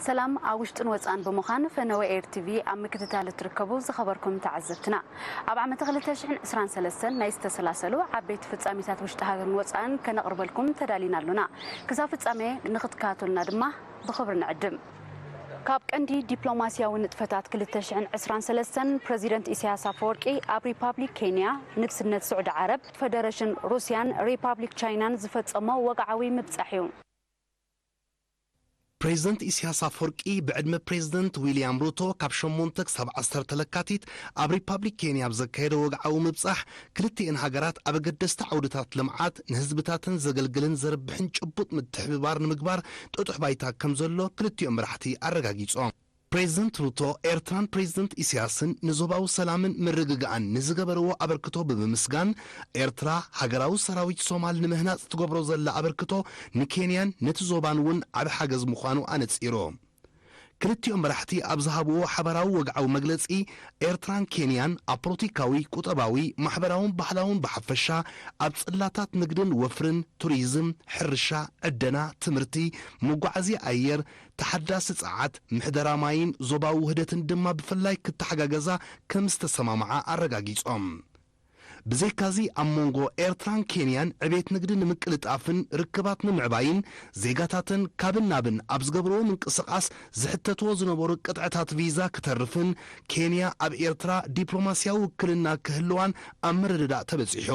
ሰላም ኣብ ውሽጥን ወፃእን ብምዃን ፈነወ ኤር ቲቪ ኣብ ምክትታል እትርከቡ ዝኸበርኩም ተዓዘብትና፣ ኣብ ዓመተ ክልተ ሽሕን ዕስራን ሰለስተን ናይ ዝተሰላሰሉ ዓበይቲ ፍጻሜታት ውሽጢ ሃገርን ወፃእን ከነቕርበልኩም ተዳሊና ኣሉና። ክሳብ ፍጻሜ ንኽትከታተሉና ድማ ብኽብሪ ንዕድም። ካብ ቀንዲ ዲፕሎማሲያዊ ንጥፈታት ክልተ ሽሕን ዕስራን ሰለስተን ፕረዚደንት ኢሳያስ ኣፈወርቂ ኣብ ሪፓብሊክ ኬንያ፣ ንግስነት ስዑዲ ዓረብ፣ ፈደረሽን ሩስያን ሪፓብሊክ ቻይናን ዝፈጸሞ ወግዓዊ ምብጻሕ እዩ። ፕሬዝደንት ኢሳያስ ኣፈወርቂ ብዕድመ ፕሬዝደንት ዊልያም ሩቶ ካብ ሸሞንተ ክሳብ ዓሰርተ ለካቲት ኣብ ሪፓብሊክ ኬንያ ኣብ ዘካየዶ ወግዓዊ ምብጻሕ፣ ክልቲኤን ሃገራት ኣብ ኣገደስቲ ዓውድታት ልምዓት ንህዝብታተን ዘገልግልን ዘርብሕን ጭቡጥ ምትሕብባር ንምግባር ጥጡሕ ባይታ ከም ዘሎ ክልቲኦም መራሕቲ ኣረጋጊጾም። ፕሬዝደንት ሩቶ ኤርትራን ፕሬዝደንት ኢሳያስን ንዞባዊ ሰላምን ምርግጋእን ንዝገበርዎ ኣበርክቶ ብምምስጋን፣ ኤርትራ ሃገራዊ ሰራዊት ሶማል ንምህናጽ ትገብሮ ዘላ ኣበርክቶ ንኬንያን ነቲ ዞባን እውን ዓቢ ሓገዝ ምዃኑ ኣነጺሩ። ክልቲኦም መራሕቲ ኣብ ዝሃብዎ ሓባራዊ ወግዓዊ መግለጺ፣ ኤርትራን ኬንያን ኣብ ፖለቲካዊ፣ ቁጠባዊ፣ ማሕበራውን ባህላውን ብሓፈሻ፣ ኣብ ጽላታት ንግድን ወፍርን፣ ቱሪዝም፣ ሕርሻ፣ ዕደና፣ ትምህርቲ፣ መጓዓዝያ ኣየር፣ ተሓዳሲ ጸዓት፣ ምሕደራ ማይን ዞባዊ ውህደትን ድማ ብፍላይ ክተሓጋገዛ ከም ዝተሰማምዓ ኣረጋጊጾም። ብዘይካዚ ኣብ መንጎ ኤርትራን ኬንያን ዕቤት ንግዲ ንምቅልጣፍን ርክባት ንምዕባይን ዜጋታተን ካብን ናብን ኣብ ዝገብርዎ ምንቅስቓስ ዝሕተትዎ ዝነበሩ ቅጥዕታት ቪዛ ክተርፍን ኬንያ ኣብ ኤርትራ ዲፕሎማስያዊ ውክልና ክህልዋን ኣብ ምርድዳእ ተበጺሑ።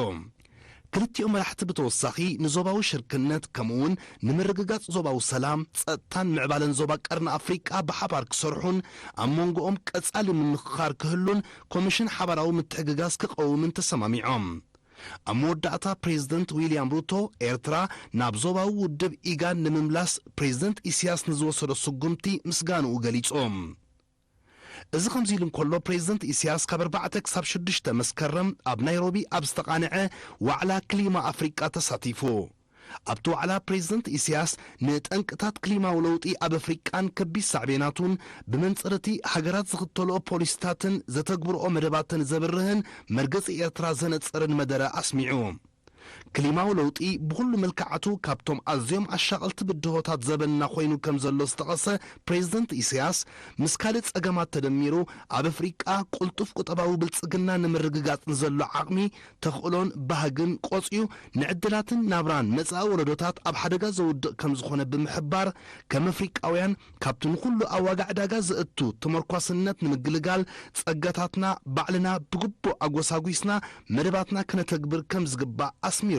ክልቲኦም መራሕቲ ብተወሳኺ ንዞባዊ ሽርክነት ከምኡውን ንምርግጋጽ ዞባዊ ሰላም፣ ጸጥታን ምዕባለን ዞባ ቀርኒ ኣፍሪቃ ብሓባር ክሰርሑን ኣብ መንጎኦም ቀጻሊ ምምኽኻር ክህሉን ኮሚሽን ሓባራዊ ምትሕግጋዝ ክቐውምን ተሰማሚዖም። ኣብ መወዳእታ ፕሬዝደንት ዊልያም ሩቶ ኤርትራ ናብ ዞባዊ ውድብ ኢጋድ ንምምላስ ፕሬዝደንት ኢሳያስ ንዝወሰዶ ስጉምቲ ምስጋንኡ ገሊጹ። እዚ ከምዚ ኢሉ እንከሎ ፕሬዝደንት ኢሳያስ ካብ ኣርባዕተ ክሳብ ሽዱሽተ መስከረም ኣብ ናይሮቢ ኣብ ዝተቓንዐ ዋዕላ ክሊማ ኣፍሪቃ ተሳቲፉ። ኣብቲ ዋዕላ ፕሬዝደንት ኢሳያስ ንጠንቅታት ክሊማዊ ለውጢ ኣብ ኣፍሪቃን ከቢድ ሳዕቤናቱን ብመንጽር እቲ ሃገራት ዝኽተልኦ ፖሊሲታትን ዘተግብርኦ መደባትን ዘብርህን መርገጺ ኤርትራ ዘነጽርን መደረ ኣስሚዑ። ክሊማዊ ለውጢ ብኹሉ መልክዓቱ ካብቶም ኣዝዮም ኣሻቐልቲ ብድሆታት ዘበንና ኮይኑ ከም ዘሎ ዝጠቐሰ ፕሬዝደንት ኢሳያስ፣ ምስ ካልእ ጸገማት ተደሚሩ ኣብ ኣፍሪቃ ቅልጡፍ ቁጠባዊ ብልጽግና ንምርግጋጽ ንዘሎ ዓቕሚ፣ ተኽእሎን ባህግን ቆጽዩ ንዕድላትን ናብራን መጻኢ ወለዶታት ኣብ ሓደጋ ዘውድቕ ከም ዝኾነ ብምሕባር፣ ከም ኣፍሪቃውያን ካብቲ ንኹሉ ኣብ ዋጋ ዕዳጋ ዘእቱ ተመርኳስነት ንምግልጋል ጸጋታትና ባዕልና ብግቡእ ኣጎሳጒስና መደባትና ከነተግብር ከም ዝግባእ ኣስሚሩሉ።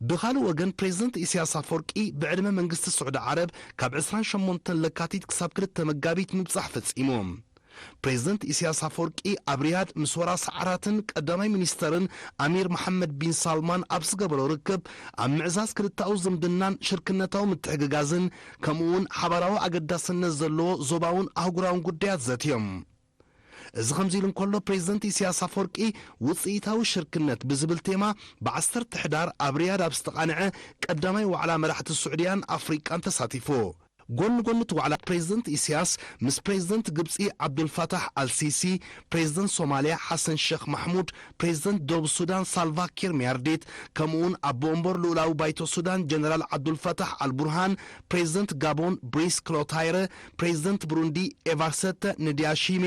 ብኻልእ ወገን ፕሬዝደንት ኢሳያስ ኣፈወርቂ ብዕድመ መንግስቲ ስዑዲ ዓረብ ካብ ዕስራን ሸሞንተን ለካቲት ክሳብ ክልተ መጋቢት ምብጻሕ ፈጺሙ። ፕሬዝደንት ኢሳያስ ኣፈወርቂ ኣብ ሪያድ ምስ ወራስ ዓራትን ቀዳማይ ሚኒስተርን ኣሚር መሓመድ ቢን ሳልማን ኣብ ዝገበሮ ርክብ ኣብ ምዕዛዝ ክልተኣዊ ዝምድናን ሽርክነታዊ ምትሕግጋዝን ከምኡውን ሓባራዊ ኣገዳስነት ዘለዎ ዞባውን ኣህጉራውን ጉዳያት ዘትዮም። እዚ ከምዚ ኢሉ እንከሎ ፕሬዝደንት ኢሳያስ ኣፈወርቂ ውፅኢታዊ ሽርክነት ብዝብል ቴማ ብ ዓሰርተ ሕዳር ኣብ ሪያድ ኣብ ዝተቓንዐ ቀዳማይ ዋዕላ መራሕቲ ስዑድያን ኣፍሪቃን ተሳቲፉ። ጎኒ ጎኒ እቲ ዋዕላ ፕሬዝደንት ኢሳያስ ምስ ፕሬዝደንት ግብፂ ዓብዱልፋታሕ ኣልሲሲ፣ ፕሬዝደንት ሶማልያ ሓሰን ሸኽ ማሕሙድ፣ ፕሬዝደንት ደቡብ ሱዳን ሳልቫ ኪር ሚያርዲት ከምኡውን ኣቦ ወንበር ልኡላዊ ባይቶ ሱዳን ጀነራል ዓብዱልፋታሕ ኣልቡርሃን፣ ፕሬዝደንት ጋቦን ብሪስ ክሎታይረ፣ ፕሬዝደንት ብሩንዲ ኤቫርሰተ ንዲያሺሜ፣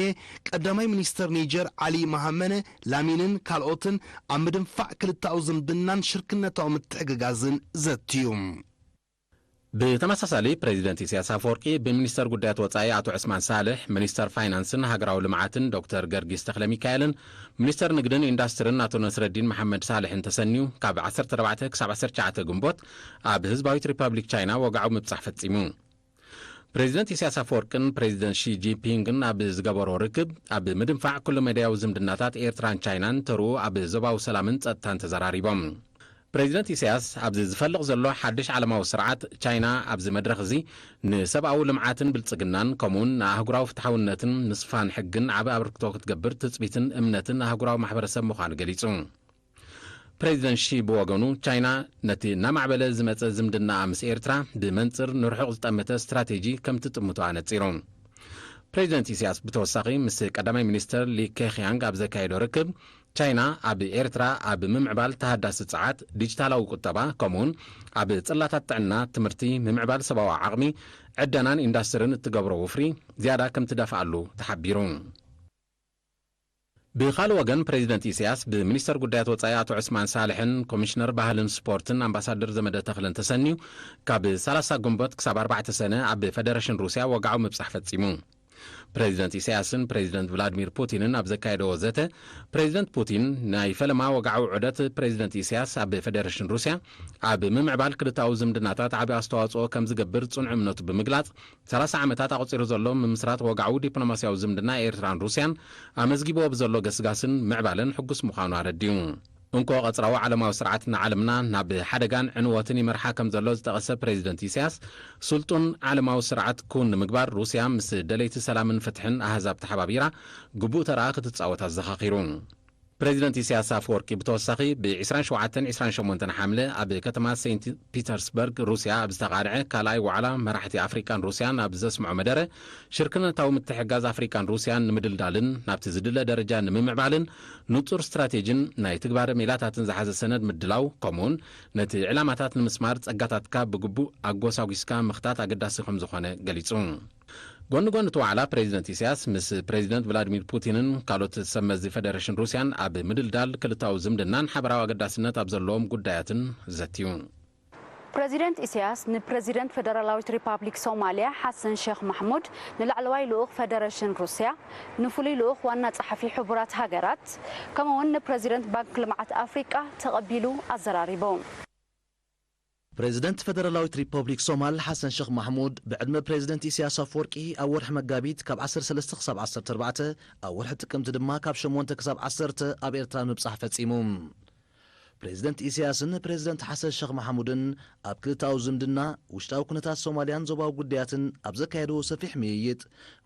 ቀዳማይ ሚኒስተር ኒጀር ዓሊ መሃመነ ላሚንን ካልኦትን ኣብ ምድንፋዕ ክልተኣዊ ዝምድናን ሽርክነታዊ ምትሕግጋዝን ዘትዩ። ብተመሳሳሊ ፕሬዚደንት ኢሳያስ ኣፈወርቂ ብሚኒስተር ጉዳያት ወጻኢ ኣቶ ዕስማን ሳልሕ፣ ሚኒስተር ፋይናንስን ሃገራዊ ልምዓትን ዶክተር ገርጊስ ተኽለሚካኤልን ሚኒስተር ንግድን ኢንዳስትርን ኣቶ ነስረዲን መሓመድ ሳልሕን ተሰንዩ ካብ ዓሰርተ ኣርባዕተ ክሳብ ዓሰርተ ትሽዓተ ግንቦት ኣብ ህዝባዊት ሪፓብሊክ ቻይና ወግዓዊ ምብጻሕ ፈጺሙ። ፕሬዚደንት ኢሳያስ ኣፈወርቅን ፕሬዚደንት ሺ ጂንፒንግን ኣብ ዝገበሮ ርክብ ኣብ ምድንፋዕ ኩለመዳያዊ ዝምድናታት ኤርትራን ቻይናን ተርኡ ኣብ ዞባዊ ሰላምን ጸጥታን ተዘራሪቦም። ፕሬዚደንት ኢሳያስ ኣብዚ ዝፈልቕ ዘሎ ሓድሽ ዓለማዊ ስርዓት ቻይና ኣብዚ መድረኽ እዚ ንሰብኣዊ ልምዓትን ብልጽግናን ከምኡውን ንኣህጉራዊ ፍትሓውነትን ምስፋን ሕግን ዓቢ ኣበርክቶ ክትገብር ትጽቢትን እምነትን ኣህጉራዊ ማሕበረሰብ ምዃኑ ገሊጹ። ፕሬዚደንት ሺ ብወገኑ ቻይና ነቲ እናማዕበለ ዝመጸ ዝምድናኣ ምስ ኤርትራ ብመንጽር ንርሑቕ ዝጠመተ ስትራቴጂ ከም ትጥምቶ ኣነጺሩ። ፕሬዚደንት ኢሳያስ ብተወሳኺ ምስ ቀዳማይ ሚኒስትር ሊ ኬክያንግ ኣብ ዘካየዶ ርክብ፣ ቻይና ኣብ ኤርትራ ኣብ ምምዕባል ተሃዳሲ ጸዓት፣ ዲጂታላዊ ቁጠባ፣ ከምኡውን ኣብ ጽላታት ጥዕና፣ ትምህርቲ፣ ምምዕባል ሰብኣዊ ዓቕሚ፣ ዕደናን ኢንዳስትርን እትገብሮ ውፍሪ ዝያዳ ከም ትደፍኣሉ ተሓቢሩ። ብኻልእ ወገን፣ ፕሬዚደንት ኢሳያስ ብሚኒስተር ጉዳያት ወጻኢ ኣቶ ዑስማን ሳልሕን ኮሚሽነር ባህልን ስፖርትን ኣምባሳደር ዘመደ ተኽለን ተሰንዩ፣ ካብ ሰላሳ ግንቦት ክሳብ ኣርባዕተ ሰነ ኣብ ፈደረሽን ሩስያ ወግዓዊ ምብጻሕ ፈጺሙ። ፕሬዚደንት ኢሳያስን ፕሬዚደንት ቭላድሚር ፑቲንን ኣብ ዘካየደዎ ዘተ፣ ፕሬዚደንት ፑቲን፣ ናይ ፈለማ ወግዓዊ ዑደት ፕሬዚደንት ኢሳያስ ኣብ ፈደረሽን ሩስያ ኣብ ምምዕባል ክልተኣዊ ዝምድናታት ዓቢ ኣስተዋጽኦ ከም ዝገብር ጽኑዕ እምነቱ ብምግላጽ፣ ሰላሳ ዓመታት ኣቑጺሩ ዘሎ ምምስራት ወግዓዊ ዲፕሎማስያዊ ዝምድና ኤርትራን ሩስያን ኣመዝጊብዎ ብዘሎ ገስጋስን ምዕባለን ሕጉስ ምዃኑ ኣረዲኡ። እንኮ ቀጽራዊ ዓለማዊ ስርዓት ንዓለምና ናብ ሓደጋን ዕንወትን ይመርሓ ከም ዘሎ ዝጠቐሰ ፕሬዚደንት ኢሳያስ፣ ስልጡን ዓለማዊ ስርዓት ክውን ንምግባር ሩስያ ምስ ደለይቲ ሰላምን ፍትሕን ኣህዛብ ተሓባቢራ ግቡእ ተራ ክትጻወት ኣዘኻኺሩ። ፕሬዚደንት ኢሳያስ ኣፈወርቂ ብተወሳኺ ብ ዕስራን ሸውዓተን ዕስራን ሸሞንተን ሓምለ ኣብ ከተማ ሴንት ፒተርስበርግ ሩስያ ኣብ ዝተቓርዐ ካልኣይ ዋዕላ መራሕቲ ኣፍሪቃን ሩስያን ኣብ ዘስምዖ መደረ፣ ሽርክነታዊ ምትሕግጋዝ ኣፍሪቃን ሩስያን ንምድልዳልን ናብቲ ዝድለ ደረጃ ንምምዕባልን ንጹር ስትራቴጂን ናይ ትግባረ ሜላታትን ዝሓዘ ሰነድ ምድላው፣ ከምኡውን ነቲ ዕላማታት ንምስማር ጸጋታትካ ብግቡእ ኣጎሳጒስካ ምኽታት ኣገዳሲ ከም ዝኾነ ገሊጹ። ጎኒ ጎኒ እቲ ዋዕላ፣ ፕሬዚደንት ኢሳያስ ምስ ፕሬዚደንት ቭላድሚር ፑቲንን ካልኦት ሰብ መዚ ፈደረሽን ሩስያን ኣብ ምድልዳል ክልታዊ ዝምድናን ሓበራዊ ኣገዳስነት ኣብ ዘለዎም ጉዳያትን ዘትዩ። ፕረዚደንት ኢሳያስ ንፕረዚደንት ፈደራላዊት ሪፓብሊክ ሶማልያ ሓሰን ሸኽ ማሕሙድ፣ ንላዕለዋይ ልኡኽ ፈደረሽን ሩስያ፣ ንፍሉይ ልኡኽ ዋና ጸሓፊ ሕቡራት ሃገራት፣ ከምኡ'ውን ንፕረዚደንት ባንክ ልምዓት ኣፍሪቃ ተቐቢሉ ኣዘራሪቡ። ፕሬዚደንት ፈደራላዊት ሪፐብሊክ ሶማል ሓሰን ሸኽ ማሕሙድ፣ ብዕድመ ፕሬዚደንት ኢሳያስ ኣፈወርቂ ኣብ ወርሒ መጋቢት ካብ ዓሰርተ ሰለስተ ክሳብ ዓሰርተ ኣርባዕተ፣ ኣብ ወርሒ ጥቅምቲ ድማ ካብ ሸሞንተ ክሳብ ዓሰርተ ኣብ ኤርትራ ምብጻሕ ፈጺሙ። ፕሬዚደንት ኢሳያስን ፕሬዚደንት ሓሰን ሸኽ ማሕሙድን ኣብ ክልተኣዊ ዝምድና፣ ውሽጣዊ ኩነታት ሶማልያን ዞባዊ ጉዳያትን ኣብ ዘካየድዎ ሰፊሕ ምይይጥ፣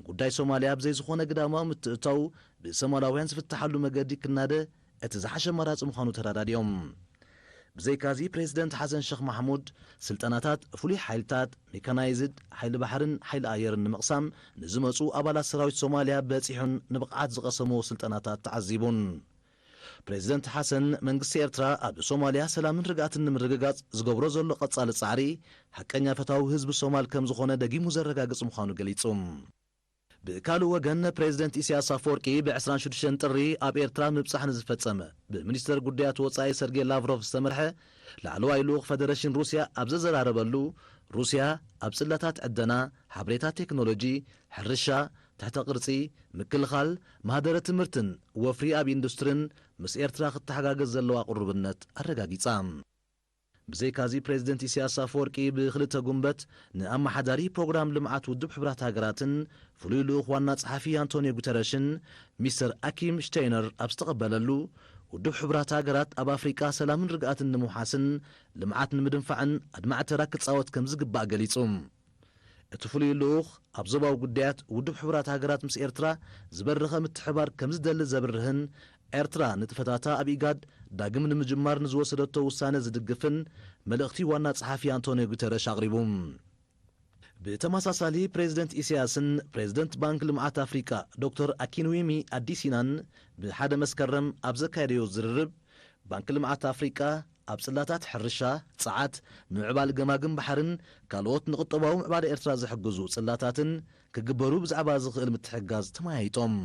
ጉዳይ ሶማልያ ብዘይ ዝኾነ ግዳማዊ ምትእትታው ብሶማላውያን ዝፍትሓሉ መገዲ ክናደ እቲ ዝሓሸ ኣማራጺ ምዃኑ ተረዳዲኦም። ብዘይካዚ ፕሬዚደንት ሓሰን ሸኽ ማሕሙድ፣ ስልጠናታት ፍሉይ ሓይልታት፣ ሜካናይዝድ፣ ሓይሊ ባሕርን ሓይሊ ኣየርን ንምቕሳም ንዝመጹ ኣባላት ሰራዊት ሶማልያ በጺሑን ንብቕዓት ዝቐሰምዎ ስልጠናታት ተዓዚቡን። ፕሬዚደንት ሓሰን፣ መንግስቲ ኤርትራ ኣብ ሶማልያ ሰላምን ርግኣትን ንምርግጋጽ ዝገብሮ ዘሎ ቀጻሊ ጻዕሪ፣ ሓቀኛ ፈታዊ ህዝቢ ሶማል ከም ዝኾነ ደጊሙ ዘረጋግጽ ምዃኑ ገሊጹ። ብካልእ ወገን፣ ፕሬዚደንት ኢሳያስ ኣፈወርቂ ብ ዕስራን ሽዱሽተን ጥሪ ኣብ ኤርትራ ምብጻሕ ንዝፈጸመ ብሚኒስተር ጉዳያት ወጻኢ ሰርጌ ላቭሮቭ ዝተመርሐ ላዕለዋይ ልኡኽ ፈደረሽን ሩስያ ኣብ ዘዘራረበሉ፣ ሩስያ ኣብ ጽላታት ዕደና፣ ሓበሬታ ቴክኖሎጂ፣ ሕርሻ፣ ትሕተ ቅርጺ፣ ምክልኻል፣ ማህደረ ትምህርትን ወፍሪ ኣብ ኢንዱስትርን ምስ ኤርትራ ክትተሓጋገዝ ዘለዋ ቅሩብነት ኣረጋጊጻ። ብዘይካዚ ፕሬዚደንት ኢሳያስ ኣፈወርቂ ብክልተ ጉንበት ንኣመሓዳሪ ፕሮግራም ልምዓት ውድብ ሕቡራት ሃገራትን ፍሉይ ልኡኽ ዋና ጸሓፊ ኣንቶንዮ ጉተረሽን ሚስተር ኣኪም ሽተይነር ኣብ ዝተቐበለሉ፣ ውድብ ሕቡራት ሃገራት ኣብ ኣፍሪቃ ሰላምን ርግኣትን ንምውሓስን ልምዓት ንምድንፋዕን ኣድማዒ ተራ ክጻወት ከም ዝግባእ ገሊጹ። እቲ ፍሉይ ልኡኽ ኣብ ዞባዊ ጉዳያት ውድብ ሕቡራት ሃገራት ምስ ኤርትራ ዝበረኸ ምትሕብባር ከም ዝደሊ ዘብርህን ኤርትራ ንጥፈታታ ኣብ ኢጋድ ዳግም ንምጅማር ንዝወሰደቶ ውሳነ ዝድግፍን መልእኽቲ ዋና ጸሓፊ ኣንቶንዮ ጉተረሽ ኣቕሪቡ። ብተመሳሳሊ ፕሬዚደንት ኢሳያስን ፕሬዚደንት ባንክ ልምዓት ኣፍሪቃ ዶክተር ኣኪንዊሚ ኣዲሲናን ብሓደ መስከረም ኣብ ዘካየደዮ ዝርርብ፣ ባንክ ልምዓት ኣፍሪቃ ኣብ ጽላታት ሕርሻ፣ ጸዓት፣ ምምዕባል ገማግም ባሕርን ካልኦት ንቁጠባዊ ምዕባለ ኤርትራ ዝሕግዙ ጽላታትን ክግበሩ ብዛዕባ ዝኽእል ምትሕግጋዝ ተመያይጦም።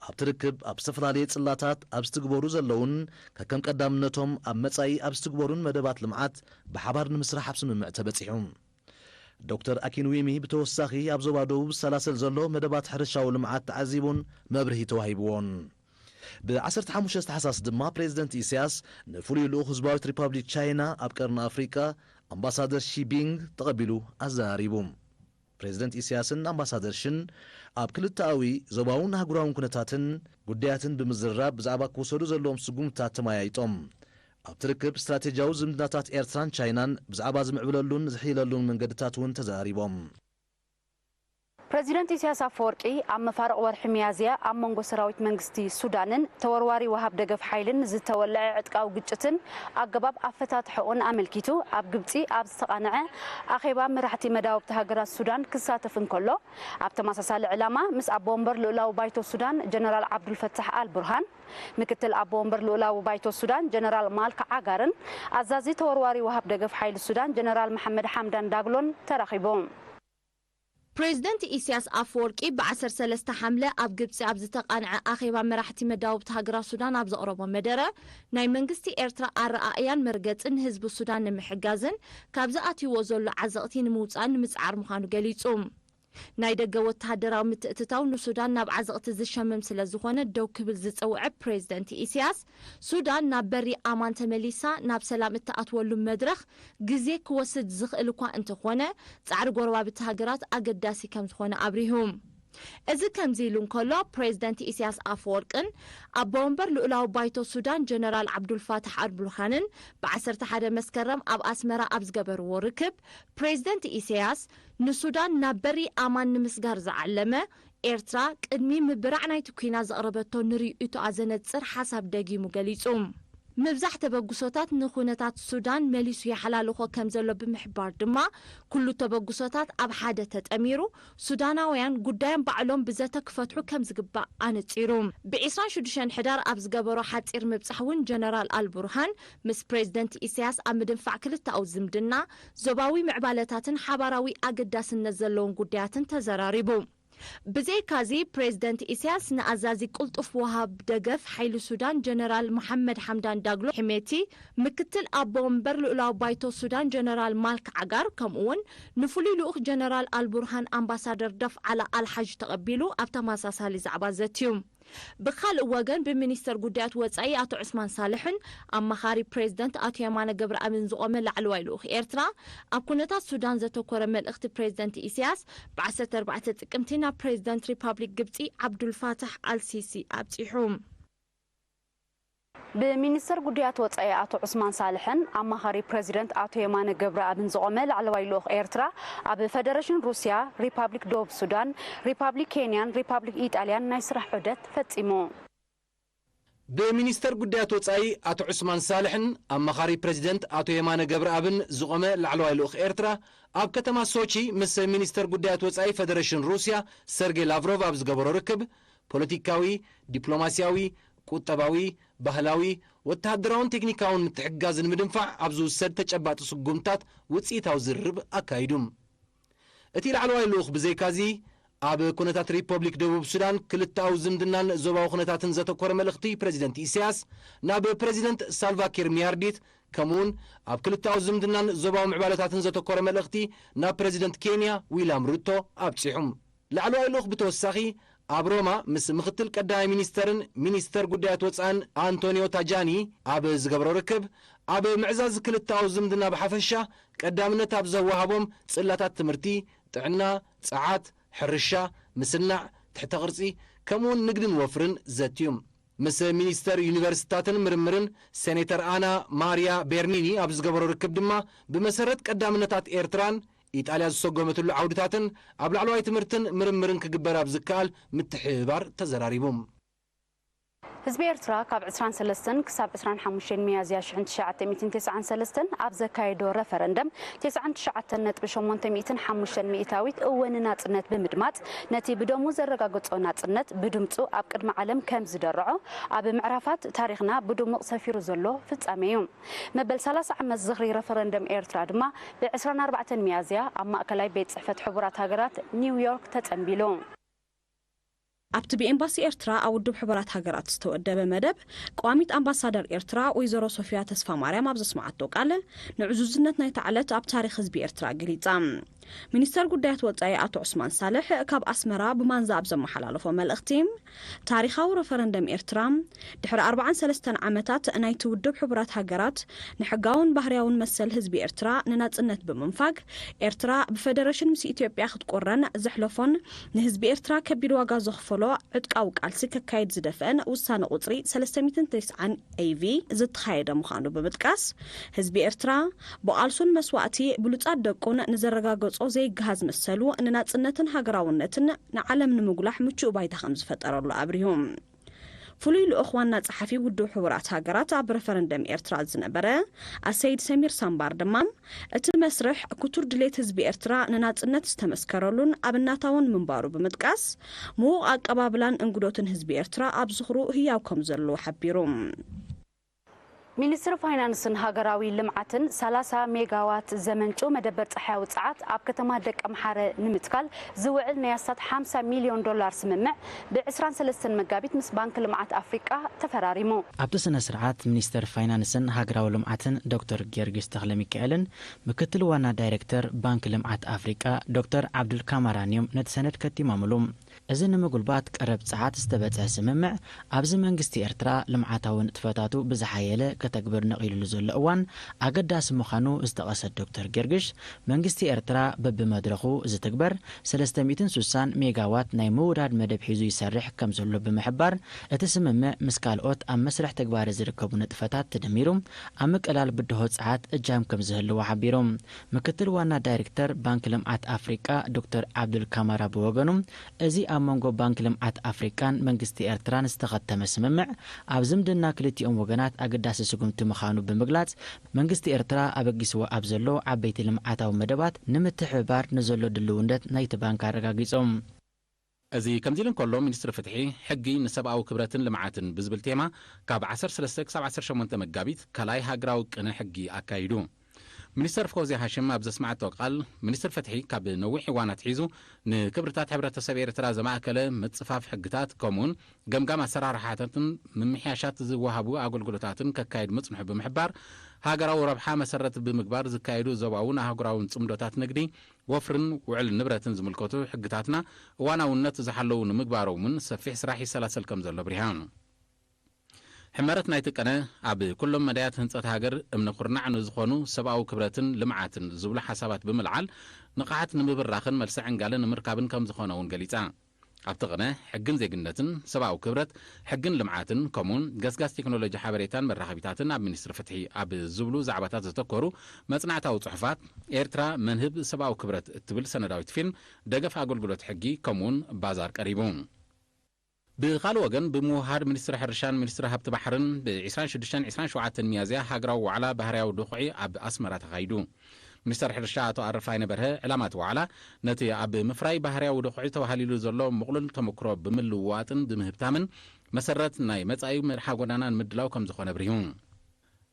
ኣብቲ ርክብ ኣብ ዝተፈላለየ ጽላታት ኣብ ዝትግበሩ ዘለውን ከከም ቀዳምነቶም ኣብ መጻኢ ኣብ ዝትግበሩን መደባት ልምዓት ብሓባር ንምስራሕ ኣብ ስምምዕ ተበጺሑ። ዶክተር ኣኪንዊሚ ብተወሳኺ ኣብ ዞባ ደቡብ ዝሰላሰል ዘሎ መደባት ሕርሻዊ ልምዓት ተዓዚቡን መብርሂ ተዋሂብዎን። ብ ዓሰርተ ሓሙሽተ ታሕሳስ ድማ ፕሬዚደንት ኢሳያስ ንፍሉይ ልኡኽ ህዝባዊት ሪፓብሊክ ቻይና ኣብ ቀርኒ ኣፍሪቃ ኣምባሳደር ሺ ቢንግ ተቐቢሉ ኣዘራሪቡ። ፕሬዚደንት ኢሳያስን ኣምባሳደር ሽን ኣብ ክልተኣዊ ዞባውን ኣህጉራውን ኩነታትን ጉዳያትን ብምዝርራብ ብዛዕባ ክውሰዱ ዘለዎም ስጉምትታት ተመያይጦም። ኣብቲ ርክብ ስትራቴጂያዊ ዝምድናታት ኤርትራን ቻይናን ብዛዕባ ዝምዕብለሉን ዝሕይለሉን መንገድታት እውን ተዘራሪቦም። ፕረዚደንት ኢሳያስ ኣፈወርቂ ኣብ መፋርቕ ወርሒ ሚያዝያ ኣብ መንጎ ሰራዊት መንግስቲ ሱዳንን ተወርዋሪ ወሃብ ደገፍ ሓይልን ዝተወልዐ ዕጥቃዊ ግጭትን ኣገባብ ኣፈታትሕኡን ኣመልኪቱ ኣብ ግብጺ ኣብ ዝተቓንዐ ኣኼባ መራሕቲ መዳውብቲ ሃገራት ሱዳን ክሳተፍ እንከሎ፣ ኣብ ተመሳሳሊ ዕላማ ምስ ኣቦ ወንበር ልኡላዊ ባይቶ ሱዳን ጀነራል ዓብዱልፈታሕ ኣልቡርሃን፣ ምክትል ኣቦ ወንበር ልኡላዊ ባይቶ ሱዳን ጀነራል ማልክ ዓጋርን ኣዛዚ ተወርዋሪ ወሃብ ደገፍ ሓይሊ ሱዳን ጀነራል መሓመድ ሓምዳን ዳግሎን ተራኺቦም። ፕሬዝደንት ኢሳያስ ኣፈወርቂ ብ ዓሰርተ ሰለስተ ሓምለ ኣብ ግብጺ ኣብ ዝተቓንዐ ኣኼባ መራሕቲ መዳውብቲ ሃገራት ሱዳን ኣብ ዘቕረቦ መደረ፣ ናይ መንግስቲ ኤርትራ ኣረኣእያን መርገጽን ንህዝቢ ሱዳን ንምሕጋዝን ካብዚ ኣትይዎ ዘሎ ዓዘቕቲ ንምውጻእን ንምጽዓር ምዃኑ ገሊጹ። ናይ ደገ ወተሃደራዊ ምትእትታው ንሱዳን ናብ ዓዘቕቲ ዝሸምም ስለ ዝኾነ ደው ክብል ዝጸውዐ ፕሬዝደንት ኢሳያስ፣ ሱዳን ናብ በሪ ኣማን ተመሊሳ ናብ ሰላም እትኣትወሉ መድረኽ ግዜ ክወስድ ዝኽእል እኳ እንተኾነ፣ ጻዕሪ ጎረባብቲ ሃገራት ኣገዳሲ ከም ዝኾነ ኣብሪሁ። እዚ ከምዚ ኢሉ እንከሎ፣ ፕሬዝደንት ኢሳያስ ኣፈወርቅን ኣቦ ወንበር ልኡላዊ ባይቶ ሱዳን ጀነራል ዓብዱልፋታሕ ኣልቡርሃንን ብ ዓሰርተ ሓደ መስከረም ኣብ ኣስመራ ኣብ ዝገበርዎ ርክብ፣ ፕሬዝደንት ኢሳያስ ንሱዳን ናብ በሪ ኣማን ንምስጋር ዝዓለመ፣ ኤርትራ ቅድሚ ምብራዕ ናይቲ ኲናት ዘቕረበቶ ንርእይቶኣ ዘነጽር ሓሳብ ደጊሙ ገሊጹ። ምብዛሕ ተበግሶታት ንኹነታት ሱዳን መሊሱ ይሓላልኾ ከም ዘሎ ብምሕባር ድማ፣ ኩሉ ተበግሶታት ኣብ ሓደ ተጠሚሩ፣ ሱዳናውያን ጉዳዮም ባዕሎም ብዘተ ክፈትሑ ከም ዝግባእ ኣነጺሩ። ብ ዕስራን ሽዱሽተን ሕዳር ኣብ ዝገበሮ ሓጺር ምብጻሕ እውን ጀነራል ኣልቡርሃን ምስ ፕሬዝደንት ኢሳያስ ኣብ ምድንፋዕ ክልተኣዊ ዝምድና፣ ዞባዊ ምዕባለታትን ሓባራዊ ኣገዳስነት ዘለዎም ጉዳያትን ተዘራሪቡ። ብዘይካዚ፣ ፕሬዝደንት ኢሳያስ ንኣዛዚ ቅልጡፍ ወሃብ ደገፍ ሓይሊ ሱዳን ጀነራል መሓመድ ሓምዳን ዳግሎ ሕሜቲ፣ ምክትል ኣቦ ወንበር ልኡላዊ ባይቶ ሱዳን ጀነራል ማልክ ዓጋር፣ ከምኡውን ንፍሉይ ልኡኽ ጀነራል ኣልቡርሃን ኣምባሳደር ደፍዓላ ኣልሓጅ ተቐቢሉ ኣብ ተመሳሳሊ ዛዕባ ዘትዩ። ብኻልእ ወገን፣ ብሚኒስተር ጉዳያት ወጻኢ ኣቶ ዑስማን ሳልሕን ኣማኻሪ ፕሬዝደንት ኣቶ የማነ ገብረኣብን ዝቖመ ላዕለዋይ ልኡኽ ኤርትራ፣ ኣብ ኩነታት ሱዳን ዘተኮረ መልእኽቲ ፕሬዝደንት ኢሳያስ ብ ዓሰርተ ኣርባዕተ ጥቅምቲ ናብ ፕሬዝደንት ሪፓብሊክ ግብጺ ዓብዱልፋታሕ ኣልሲሲ ኣብጺሑ። ብሚኒስተር ጉዳያት ወጻኢ ኣቶ ዑስማን ሳልሕን ኣማኻሪ ፕሬዝደንት ኣቶ የማነ ገብረኣብን ዝቖመ ላዕለዋይ ልኡኽ ኤርትራ ኣብ ፈደረሽን ሩስያ፣ ሪፓብሊክ ደቡብ ሱዳን፣ ሪፓብሊክ ኬንያን ሪፓብሊክ ኢጣልያን ናይ ስራሕ ዑደት ፈጺሙ። ብሚኒስተር ጉዳያት ወጻኢ ኣቶ ዑስማን ሳልሕን ኣማኻሪ ፕሬዝደንት ኣቶ የማነ ገብረኣብን ዝቖመ ላዕለዋይ ልኡኽ ኤርትራ ኣብ ከተማ ሶቺ ምስ ሚኒስተር ጉዳያት ወጻኢ ፈደረሽን ሩስያ ሰርጌይ ላቭሮቭ ኣብ ዝገበሮ ርክብ፣ ፖለቲካዊ፣ ዲፕሎማስያዊ፣ ቁጠባዊ፣ ባህላዊ፣ ወተሃደራውን ቴክኒካውን ምትሕግጋዝ ንምድንፋዕ ኣብ ዝውሰድ ተጨባጢ ስጉምታት ውጽኢታዊ ዝርርብ ኣካይዱ። እቲ ላዕለዋይ ልኡኽ ብዘይካዚ፣ ኣብ ኩነታት ሪፐብሊክ ደቡብ ሱዳን ክልተኣዊ ዝምድናን ዞባዊ ኩነታትን ዘተኮረ መልእኽቲ ፕሬዚደንት ኢሳያስ ናብ ፕሬዚደንት ሳልቫኪር ሚያርዲት፣ ከምኡውን ኣብ ክልተኣዊ ዝምድናን ዞባዊ ምዕባለታትን ዘተኮረ መልእኽቲ ናብ ፕሬዚደንት ኬንያ ዊልያም ሩቶ ኣብጺሑ። ላዕለዋይ ልኡኽ ብተወሳኺ ኣብ ሮማ ምስ ምኽትል ቀዳማይ ሚኒስተርን ሚኒስተር ጉዳያት ወጻእን ኣንቶኒዮ ታጃኒ ኣብ ዝገብሮ ርክብ፣ ኣብ ምዕዛዝ ክልተኣዊ ዝምድና ብሓፈሻ ቀዳምነት ኣብ ዘወሃቦም ጽላታት ትምህርቲ፣ ጥዕና፣ ጸዓት፣ ሕርሻ፣ ምስናዕ፣ ትሕተ ቅርጺ፣ ከምኡውን ንግድን ወፍርን ዘትዩ። ምስ ሚኒስተር ዩኒቨርሲታትን ምርምርን ሴኔተር ኣና ማርያ ቤርኒኒ ኣብ ዝገበሮ ርክብ ድማ፣ ብመሰረት ቀዳምነታት ኤርትራን ኢጣልያ ዝሰጎመትሉ ዓውድታትን ኣብ ላዕለዋይ ትምህርትን ምርምርን ክግበር ኣብ ዝከኣል ምትሕብባር ተዘራሪቡ። ህዝቢ ኤርትራ ካብ ዕስራን ሰለስተን ክሳብ ዕስራን ሓሙሽተን ሚያዝያ ሽሕን ትሽዓተ ሚእትን ተስዓን ሰለስተን ኣብ ዘካየዶ ረፈረንደም፣ ተስዓን ትሽዓተን ነጥቢ ሸሞንተ ሚእትን ሓሙሽተን ሚእታዊት እወ ንናጽነት ብምድማጽ፣ ነቲ ብደሙ ዘረጋገጾ ናጽነት ብድምጹ ኣብ ቅድሚ ዓለም ከም ዝደርዖ፣ ኣብ ምዕራፋት ታሪኽና ብድሙቕ ሰፊሩ ዘሎ ፍጻሜ እዩ። መበል ሰላሳ ዓመት ዝኽሪ ረፈረንደም ኤርትራ ድማ ብ ዕስራን ኣርባዕተን ሚያዝያ ኣብ ማእከላይ ቤት ጽሕፈት ሕቡራት ሃገራት ኒውዮርክ ተጸንቢሉ። ኣብቲ ብኤምባሲ ኤርትራ ኣብ ውድብ ሕቡራት ሃገራት ዝተወደበ መደብ፣ ቀዋሚት ኣምባሳደር ኤርትራ ወይዘሮ ሶፊያ ተስፋማርያም ኣብ ዘስመዓቶ ቃል፣ ንዕዙዝነት ናይታ ዕለት ኣብ ታሪኽ ህዝቢ ኤርትራ ገሊጻ። ሚኒስተር ጉዳያት ወጻኢ ኣቶ ዑስማን ሳልሕ ካብ ኣስመራ ብማንዛ ኣብ ዘመሓላለፎ መልእኽቲ፣ ታሪኻዊ ረፈረንደም ኤርትራ፣ ድሕሪ ኣርባዓን ሰለስተን ዓመታት ናይቲ ውድብ ሕቡራት ሃገራት ንሕጋውን ባህርያውን መሰል ህዝቢ ኤርትራ ንናጽነት ብምንፋግ፣ ኤርትራ ብፈደረሽን ምስ ኢትዮጵያ ክትቁረን ዘሕለፎን ንህዝቢ ኤርትራ ከቢድ ዋጋ ዘኽፈሎ ዕጥቃዊ ቃልሲ ከካይድ ዝደፍአን ውሳነ ቁጽሪ ሰለስተ ሚእትን ተስዓን ኤ ቪ ዝተኻየደ ምዃኑ ብምጥቃስ፣ ህዝቢ ኤርትራ ብቓልሱን መስዋእቲ ብሉጻት ደቁን ንዘረጋገጾ ኣስተዋጽኦ ዘይገሃ ዝመሰሉ ንናጽነትን ሃገራውነትን ንዓለም ንምጉላሕ ምቹእ ባይታ ከም ዝፈጠረሉ ኣብሪሁ። ፍሉይ ልኡኽ ዋና ጸሓፊ ውድብ ሕቡራት ሃገራት ኣብ ረፈረንደም ኤርትራ ዝነበረ ኣሰይድ ሰሚር ሳምባር ድማ፣ እቲ መስርሕ ክቱር ድሌት ህዝቢ ኤርትራ ንናጽነት ዝተመስከረሉን ኣብነታውን ምንባሩ ብምጥቃስ፣ ምዉቕ ኣቀባብላን እንግዶትን ህዝቢ ኤርትራ ኣብ ዝኽሩ ህያው ከም ዘለዎ ሓቢሩ። ሚኒስትሪ ፋይናንስን ሃገራዊ ልምዓትን ሰላሳ ሜጋዋት ዘመንጩ መደበር ጸሓያዊ ጸዓት ኣብ ከተማ ደቀምሓረ ንምትካል ዝውዕል ናይ ኣስታት ሓምሳ ሚልዮን ዶላር ስምምዕ ብ ዕስራን ሰለስተን መጋቢት ምስ ባንኪ ልምዓት ኣፍሪቃ ተፈራሪሙ። ኣብቲ ስነ ስርዓት ሚኒስተር ፋይናንስን ሃገራዊ ልምዓትን ዶክተር ጊዮርጊስ ተኽለሚካኤልን ምክትል ዋና ዳይሬክተር ባንኪ ልምዓት ኣፍሪቃ ዶክተር ዓብዱል ካማራን እዮም ነቲ ሰነድ ከቲሞምሉ። እዚ ንምጉልባት ቀረብ ጸዓት ዝተበጽሐ ስምምዕ፣ ኣብዚ መንግስቲ ኤርትራ ልምዓታዊ ንጥፈታቱ ብዝሓየለ ከተግብር ነቒሉሉ ዘሎ እዋን ኣገዳሲ ምዃኑ ዝጠቐሰ ዶክተር ጊዮርጊስ፣ መንግስቲ ኤርትራ በብመድረኹ ዝትግበር ሰለስተ ሚእትን ስሳን ሜጋዋት ናይ ምውዳድ መደብ ሒዙ ይሰርሕ ከም ዘሎ ብምሕባር፣ እቲ ስምምዕ ምስ ካልኦት ኣብ መስርሕ ተግባሪ ዝርከቡ ንጥፈታት ተደሚሩ ኣብ ምቅላል ብድሆ ጸዓት እጃም ከም ዝህልዎ ሓቢሩ። ምክትል ዋና ዳይሬክተር ባንኪ ልምዓት ኣፍሪቃ ዶክተር ዓብዱል ካማራ ብወገኑ፣ እዚ ኣብ መንጎ ባንኪ ልምዓት ኣፍሪቃን መንግስቲ ኤርትራን ዝተኸተመ ስምምዕ፣ ኣብ ዝምድና ክልቲኦም ወገናት ኣገዳሲ ስጉምቲ ምዃኑ ብምግላጽ፣ መንግስቲ ኤርትራ ኣበጊስዎ ኣብ ዘሎ ዓበይቲ ልምዓታዊ መደባት ንምትሕብባር ንዘሎ ድልውነት ናይቲ ባንክ ኣረጋጊጾም። እዚ ከምዚ ኢሉ እንከሎ፣ ሚኒስትሪ ፍትሒ፣ ሕጊ ንሰብኣዊ ክብረትን ልምዓትን ብዝብል ቴማ ካብ ዓሰርተ ሰለስተ ክሳብ ዓሰርተ ሸሞንተ መጋቢት ካልኣይ ሃገራዊ ቅነ ሕጊ ኣካይዱ። ሚኒስተር ፎዝያ ሃሽም ኣብ ዘስማዓቶ ቃል፣ ሚኒስትሪ ፍትሒ ካብ ነዊሕ እዋን ኣትሒዙ ንክብርታት ሕብረተሰብ ኤርትራ ዘማእከለ ምጽፋፍ ሕግታት ከምኡውን ገምጋም ኣሰራርሓታትን ምምሕያሻት ዝወሃቡ ኣገልግሎታትን ከካይድ ምጽንሑ ብምሕባር፣ ሃገራዊ ረብሓ መሰረት ብምግባር ዝካየዱ ዞባውን ኣህጉራውን ጽምዶታት ንግዲ ወፍርን ውዕል ንብረትን ዝምልከቱ ሕግታትና እዋናውነት ዝሓለዉ ንምግባሮምን ሰፊሕ ስራሕ ይሰላሰል ከም ዘሎ ኣብሪሃ። ሕመረት ናይቲ ቅነ ኣብ ኩሎም መዳያት ህንጸት ሃገር እምነ ኩርናዕ ንዝኾኑ ሰብኣዊ ክብረትን ልምዓትን ዝብሉ ሓሳባት ብምልዓል ንቕሓት ንምብራኽን መልሲ ዕንጋለ ንምርካብን ከም ዝኾነ እውን ገሊጻ። ኣብቲ ቅነ ሕግን ዜግነትን፣ ሰብኣዊ ክብረት፣ ሕግን ልምዓትን ከምኡውን ገስጋስ ቴክኖሎጂ ሓበሬታን መራኸቢታትን ኣብ ሚኒስትሪ ፍትሒ ኣብ ዝብሉ ዛዕባታት ዘተኮሩ መጽናዕታዊ ጽሑፋት፣ ኤርትራ መንህብ ሰብኣዊ ክብረት እትብል ሰነዳዊት ፊልም፣ ደገፍ ኣገልግሎት ሕጊ ከምኡውን ባዛር ቀሪቡ። ብኻልእ ወገን ብምውህሃድ ሚኒስትሪ ሕርሻን ሚኒስትሪ ሃብቲ ባሕርን ብ ዕስራን ሽዱሽተን ዕስራን ሸውዓተን ሚያዝያ ሃገራዊ ዋዕላ ባህርያዊ ድኹዒ ኣብ ኣስመራ ተኻይዱ። ሚኒስተር ሕርሻ ኣቶ ኣረፋይነ በርሀ ዕላማ እቲ ዋዕላ ነቲ ኣብ ምፍራይ ባህርያዊ ድኹዒ ተባህሊሉ ዘሎ ምቕሉል ተመክሮ ብምልውዋጥን ብምህብታምን መሰረት ናይ መጻኢ መርሓ ጎዳና ንምድላው ከም ዝኾነ ኣብሪሁ።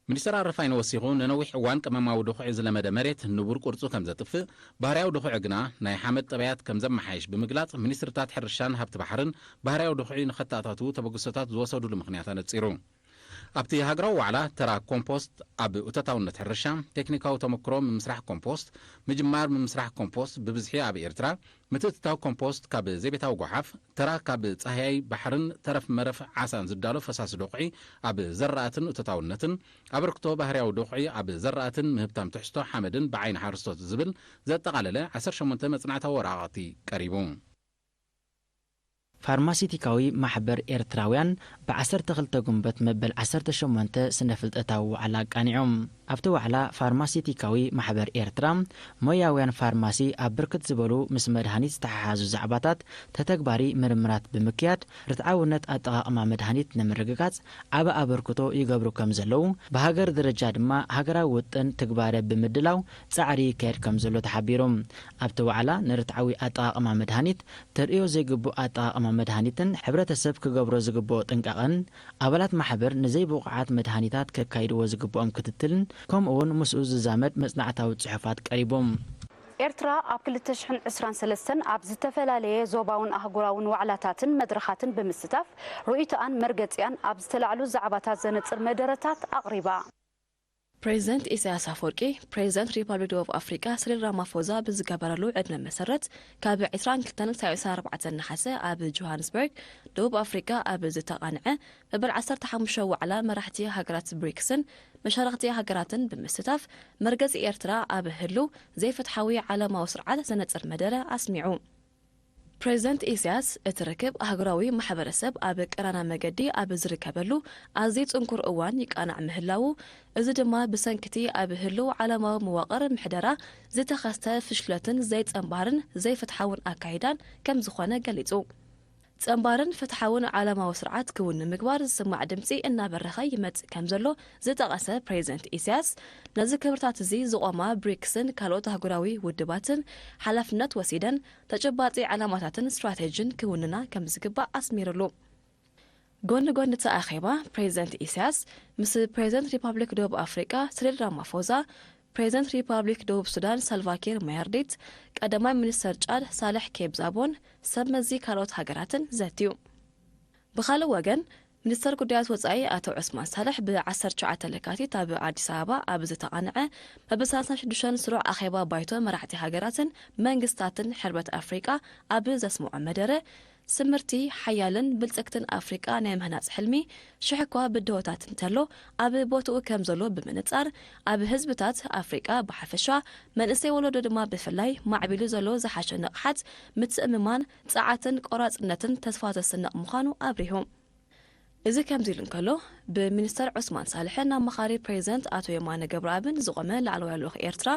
ሚኒስተር ኣረፋይነ ወሲኹ ንነዊሕ እዋን ቀመማዊ ድኹዒ ዝለመደ መሬት ንቡር ቅርጹ ከም ዘጥፍእ፣ ባህርያዊ ድኹዒ ግና ናይ ሓመድ ጠባያት ከም ዘመሓይሽ ብምግላጽ ሚኒስትርታት ሕርሻን ሃብቲ ባሕርን ባህርያዊ ድኹዒ ንኸተኣታትዉ ተበግሶታት ዝወሰዱሉ ምኽንያት ኣነጺሩ። ኣብቲ ሃገራዊ ዋዕላ ተራ ኮምፖስት ኣብ እቶታውነት ሕርሻ፣ ቴክኒካዊ ተመክሮ ምምስራሕ ኮምፖስት፣ ምጅማር ምምስራሕ ኮምፖስት ብብዝሒ ኣብ ኤርትራ፣ ምትእትታው ኮምፖስት ካብ ዘይቤታዊ ጓሓፍ፣ ተራ ካብ ጻህያይ ባሕርን ተረፍ መረፍ ዓሳን ዝዳሎ ፈሳሲ ዶኹዒ ኣብ ዘራእትን እቶታውነትን፣ ኣበርክቶ ባህርያዊ ዶኹዒ ኣብ ዘራእትን ምህብታም ትሕዝቶ ሓመድን ብዓይኒ ሓረስቶት ዝብል ዘጠቓለለ ዓሰርተ ሸሞንተ መጽናዕታዊ ወረቓቕቲ ቀሪቡ። ፋርማሲቲካዊ ማሕበር ኤርትራውያን ብ ዓሰርተ ክልተ ጉንበት መበል ዓሰርተ ሸሞንተ ስነ ፍልጠታዊ ዋዕላ ኣቃኒዖም። ኣብቲ ዋዕላ ፋርማሲቲካዊ ማሕበር ኤርትራ ሞያውያን ፋርማሲ ኣብ ብርክት ዝበሉ ምስ መድሃኒት ዝተሓሓዙ ዛዕባታት ተተግባሪ ምርምራት ብምክያድ ርትዓውነት ኣጠቓቕማ መድሃኒት ንምርግጋጽ ዓቢ ኣበርክቶ ይገብሩ ከም ዘለዉ ብሃገር ደረጃ ድማ ሃገራዊ ውጥን ትግባረ ብምድላው ጻዕሪ ይካየድ ከም ዘሎ ተሓቢሩ። ኣብቲ ዋዕላ ንርትዓዊ ኣጠቓቕማ መድሃኒት፣ ተርእዮ ዘይግቡእ ኣጠቓቕማ መድሃኒትን ሕብረተሰብ ክገብሮ ዝግብኦ ጥንቃቐን፣ ኣባላት ማሕበር ንዘይብቑዓት መድሃኒታት ከካይድዎ ዝግብኦም ክትትልን ከምኡውን ምስኡ ዝዛመድ መጽናዕታዊ ጽሑፋት ቀሪቡ። ኤርትራ ኣብ ክልተ ሽሕን ዕስራን ሰለስተን ኣብ ዝተፈላለየ ዞባውን ኣህጉራውን ዋዕላታትን መድረኻትን ብምስታፍ ርእይቶኣን መርገጺኣን ኣብ ዝተላዕሉ ዛዕባታት ዘነጽር መደረታት ኣቕሪባ። ፕሬዚደንት ኢሳያስ ኣፈወርቂ፣ ፕሬዚደንት ሪፓብሊክ ደቡብ ኣፍሪቃ ስሪል ራማፎዛ ብዝገበረሉ ዕድመ መሰረት ካብ ዕስራን ክልተን ክሳብ ዕስራን ኣርባዕተን ነሓሰ ኣብ ጆሃንስበርግ ደቡብ ኣፍሪቃ ኣብ ዝተቓንዐ መበል ዓሰርተ ሓሙሽተ ዋዕላ መራሕቲ ሃገራት ብሪክስን መሻርኽቲ ሃገራትን ብምስታፍ መርገጺ ኤርትራ ኣብ ህሉው ዘይፍትሓዊ ዓለማዊ ስርዓት ዘነጽር መደረ ኣስሚዑ። ፕሬዚደንት ኢሳያስ፣ እቲ ርክብ ኣህጉራዊ ማሕበረሰብ ኣብ ቀራና መገዲ ኣብ ዝርከበሉ ኣዝዩ ጽንኩር እዋን ይቃናዕ ምህላዉ፣ እዚ ድማ ብሰንክቲ ኣብ ህልው ዓለማዊ መዋቕር ምሕደራ ዝተኸስተ ፍሽለትን ዘይጸንባርን ዘይፍትሓውን ኣካይዳን ከም ዝኾነ ገሊጹ። ጸንባርን ፍትሓውን ዓለማዊ ስርዓት ክውን ንምግባር ዝስማዕ ድምጺ እናበረኸ ይመጽእ ከም ዘሎ ዝጠቐሰ ፕሬዚደንት ኢሳያስ፣ ነዚ ክብርታት እዚ ዝቖማ ብሪክስን ካልኦት ኣህጉራዊ ውድባትን ሓላፍነት ወሲደን ተጨባጢ ዓላማታትን ስትራቴጂን ክውንና ከም ዝግባእ ኣስሚሩሉ። ጎኒ ጎኒ እቲ ኣኼባ፣ ፕሬዚደንት ኢሳያስ ምስ ፕሬዚደንት ሪፓብሊክ ደቡብ ኣፍሪቃ ስሪል ራማፎዛ፣ ፕሬዚደንት ሪፓብሊክ ደቡብ ሱዳን ሳልቫኪር ማያርዲት፣ ቀዳማይ ሚኒስተር ጫድ ሳልሕ ኬብ ዛቦን ሰብ መዚ ካልኦት ሃገራትን ዘትዩ። ብኻልእ ወገን፣ ሚኒስተር ጉዳያት ወጻኢ ኣቶ ዑስማን ሳልሕ ብ ዓሰርተ ትሽዓተ ለካቲት ኣብ ኣዲስ ኣበባ ኣብ ዝተቓንዐ መበል ሰላሳን ሽዱሽተን ስሩዕ ኣኼባ ባይቶ መራሕቲ ሃገራትን መንግስታትን ሕብረት ኣፍሪቃ ኣብ ዘስምዖ መደረ፣ ስምርቲ ሓያልን ብልጽግትን ኣፍሪቃ ናይ ምህናጽ ሕልሚ ሽሕ እኳ ብድሆታት እንተሎ ኣብ ቦትኡ ከም ዘሎ ብምንጻር፣ ኣብ ህዝብታት ኣፍሪቃ ብሓፈሻ መንእሰይ ወለዶ ድማ ብፍላይ ማዕቢሉ ዘሎ ዝሓሸ ንቕሓት፣ ምትእምማን፣ ጸዓትን ቆራጽነትን ተስፋ ዘስንቕ ምዃኑ ኣብሪሁ። እዚ ከምዚ ኢሉ እንከሎ፣ ብሚኒስተር ዑስማን ሳልሕን ኣማኻሪ ፕሬዚደንት ኣቶ የማነ ገብረኣብን ዝቖመ ላዕለዋይ ልኡኽ ኤርትራ